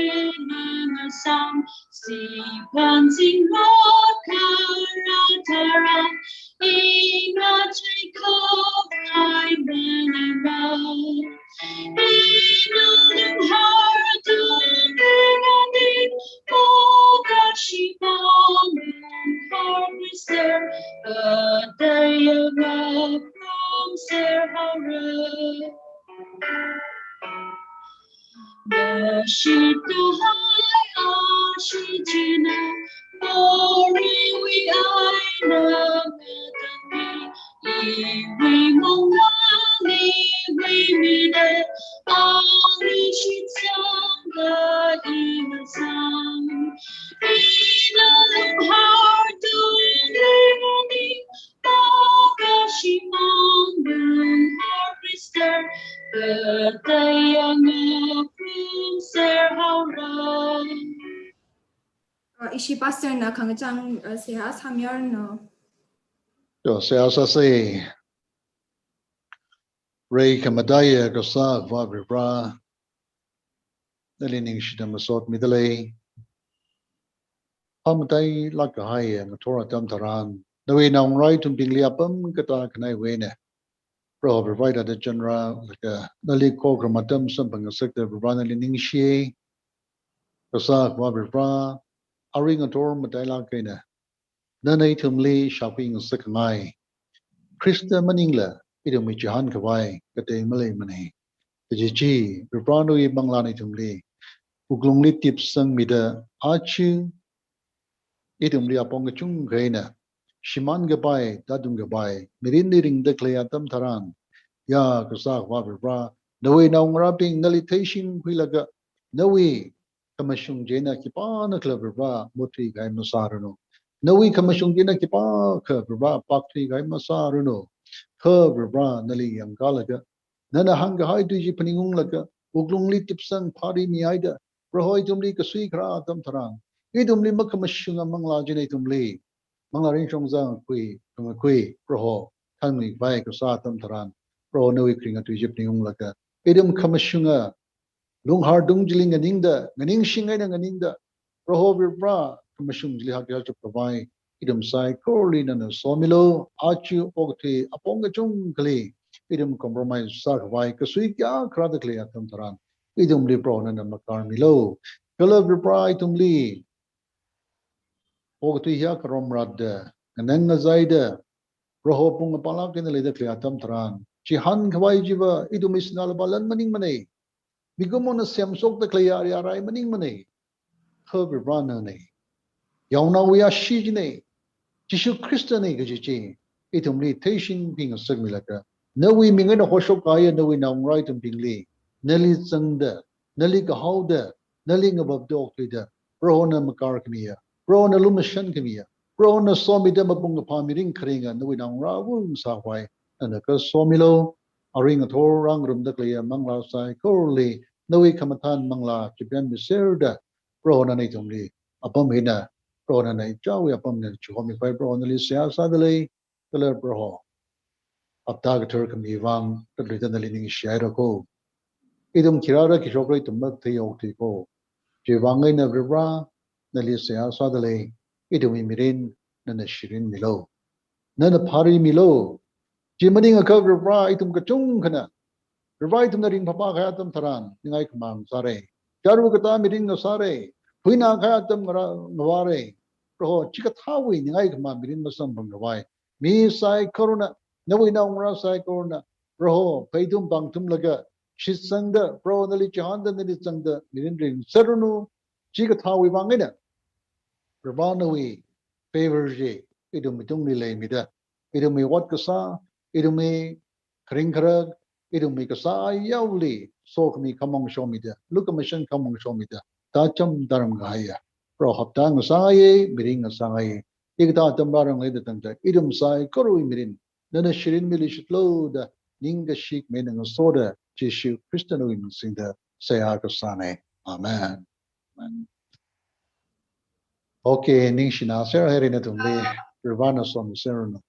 ngasang, siphan zingrot kharā tharan, ina chikhavai maningma. Ina lunghārdalei nani, mokashimang lunghār Khrista, kateiya ngaphumser haora. Nashit kahai ashee china, moriwui eina ngatangmi, iwui mangāli iwui mida, ali shitsangda ina zang. Ina lunghārdalei nani, mokashimang lunghār Khrista, kateiya ngaphumser haora. Uh, ishi pastor na khangachang, uh, seihā sāmiranu. To, seihā sāsa. Rei khamataiya Kasā Akhava Varivara, nali ningshida masotmidalei. Pamatailāk kahaiya ngathor atam tharan, nawui naongarā ithumbingli apam katā khanaiwui eina, Proho Varivara da chanrālaga, nali khokharum atam samphangasakta Varivara nali ningshi. Kasā Akhava Varivara, arui ngathor matailāk eina, nana ithumli shākhuingasak khangai Khrista maningla ithumwui chihān khavai katei maleimana. Kaji chi, Varivara nawui manglāna ithumli wuklungli tipsangmida, aja ithumli apong kachungkha eina shimān kapai, tātung kapai mirinli ringda khalei atam tharan, ya Kasā Akhava Varivara, nawui naongarābing nali theishingkhuilaga, nawui khamashung china khipānakhala Varivara mutthuikahai masāranu. Nawui khamashung china khipākha Varivara pakthuikahai masāranu. Kha Varivara nali yangkalaga, nana hāngkahai tui chi phaningunglaga, wuklungli tipsang pharimihaida, Proho ithumli kasui kharā atam tharan, ithumli makhamashunga manglā china ithumli manglā ringshong zangkhui, kangakhui, Proho, thanmikhavai kasā atam tharan, Proho nawui kharinga tui chi phaningunglaga, ithum khamashunga lunghārdung chili nganingda, nganingshing eina nganingda, Proho Varivara khamashung chili hakkasā chapkhavai ithum saikorali nana somilu. Aja okathui apong kachungkhali ithum compromise sākhavai kasui kayākha rāda khalei atam tharan, ithumli Proho nana makarmilu. Kala Varivara ithumli okathui hiya kharom rāda, nganang ngazaida, Proho pung apālāk eina leida khalei atam tharan, chihān khavai chiva ithumwui sinā lupā lan maningmana. Mikumona semshokda khalei ari arai maningmana. Kha Varivara nana, yaonaowui ashee china, Jishu Khristana kaji chi ithumli theishingphingasakmilaga, nawui ming eina hoshok kahaiya nawui naongarā ithumbingli, nali zangda, nali kahaoda, nali ngavapda okthuida, Prohona makarkhamiya, Prohona lumashankhamiya, Prohona somida mapung kaphā mirin kharinga nawui naongarā vung sākhavai nana kasomilu. Arui ngathor rāngarumda khaleiya manglā saikorali nawui khamathān manglā chipemmiserda, Proho nana ithumli apam hina, Proho nana ichāwui apam hina chihomikhavai Proho nali seihā sādalei. Kala Proho, hapta kathar khami vang, katluida nali ningshihaira ko. Ithum khirāra khi shokra ithum matheihaothei ko. Chiwui vang eina Varivarā, nali seihā sādalei, ithumwui mirin, nana shirinmilu. Nana phārimilo. Chi maningakha Varivarā ithum kachungkhana, Varivarā ithumna ringphāphā kahai atam tharan, ningai khamā ngasāra. Charu katā mirin ngasāra. Phuina kahai atam ngara ngavāra. Proho, chikathāwui ningai khamā mirin masamphang khavai. Mi saikorana, nawui naongarā saikorana, Proho, pheithum pāngthumlaga, shitsangda, Proho nali chihānda nali zangda, mirin ringzaranu, chikathāwui vang eina. Varivarā nawui favor chi, ithumwui tungli leimida, ithumwui ot kasā, ithumwui kharing kharak, ithumwui kasā yaoli, sokhami khamong shomida, lukhamashan khamong shomida, tācham tāram kahaiya. Proho hapta ngasāya, mirin ngasāya, hikathā atam rārang leida tangda, ithum saikorawui mirin, nana shirinmili shitlo da, ningkashi khami eina ngasoda, Jishu Khrista nawui ming singda, seihā kasāna. Amen. Amen. Okay, ningshina serhaira nathumli, Varivarāna somiserranu.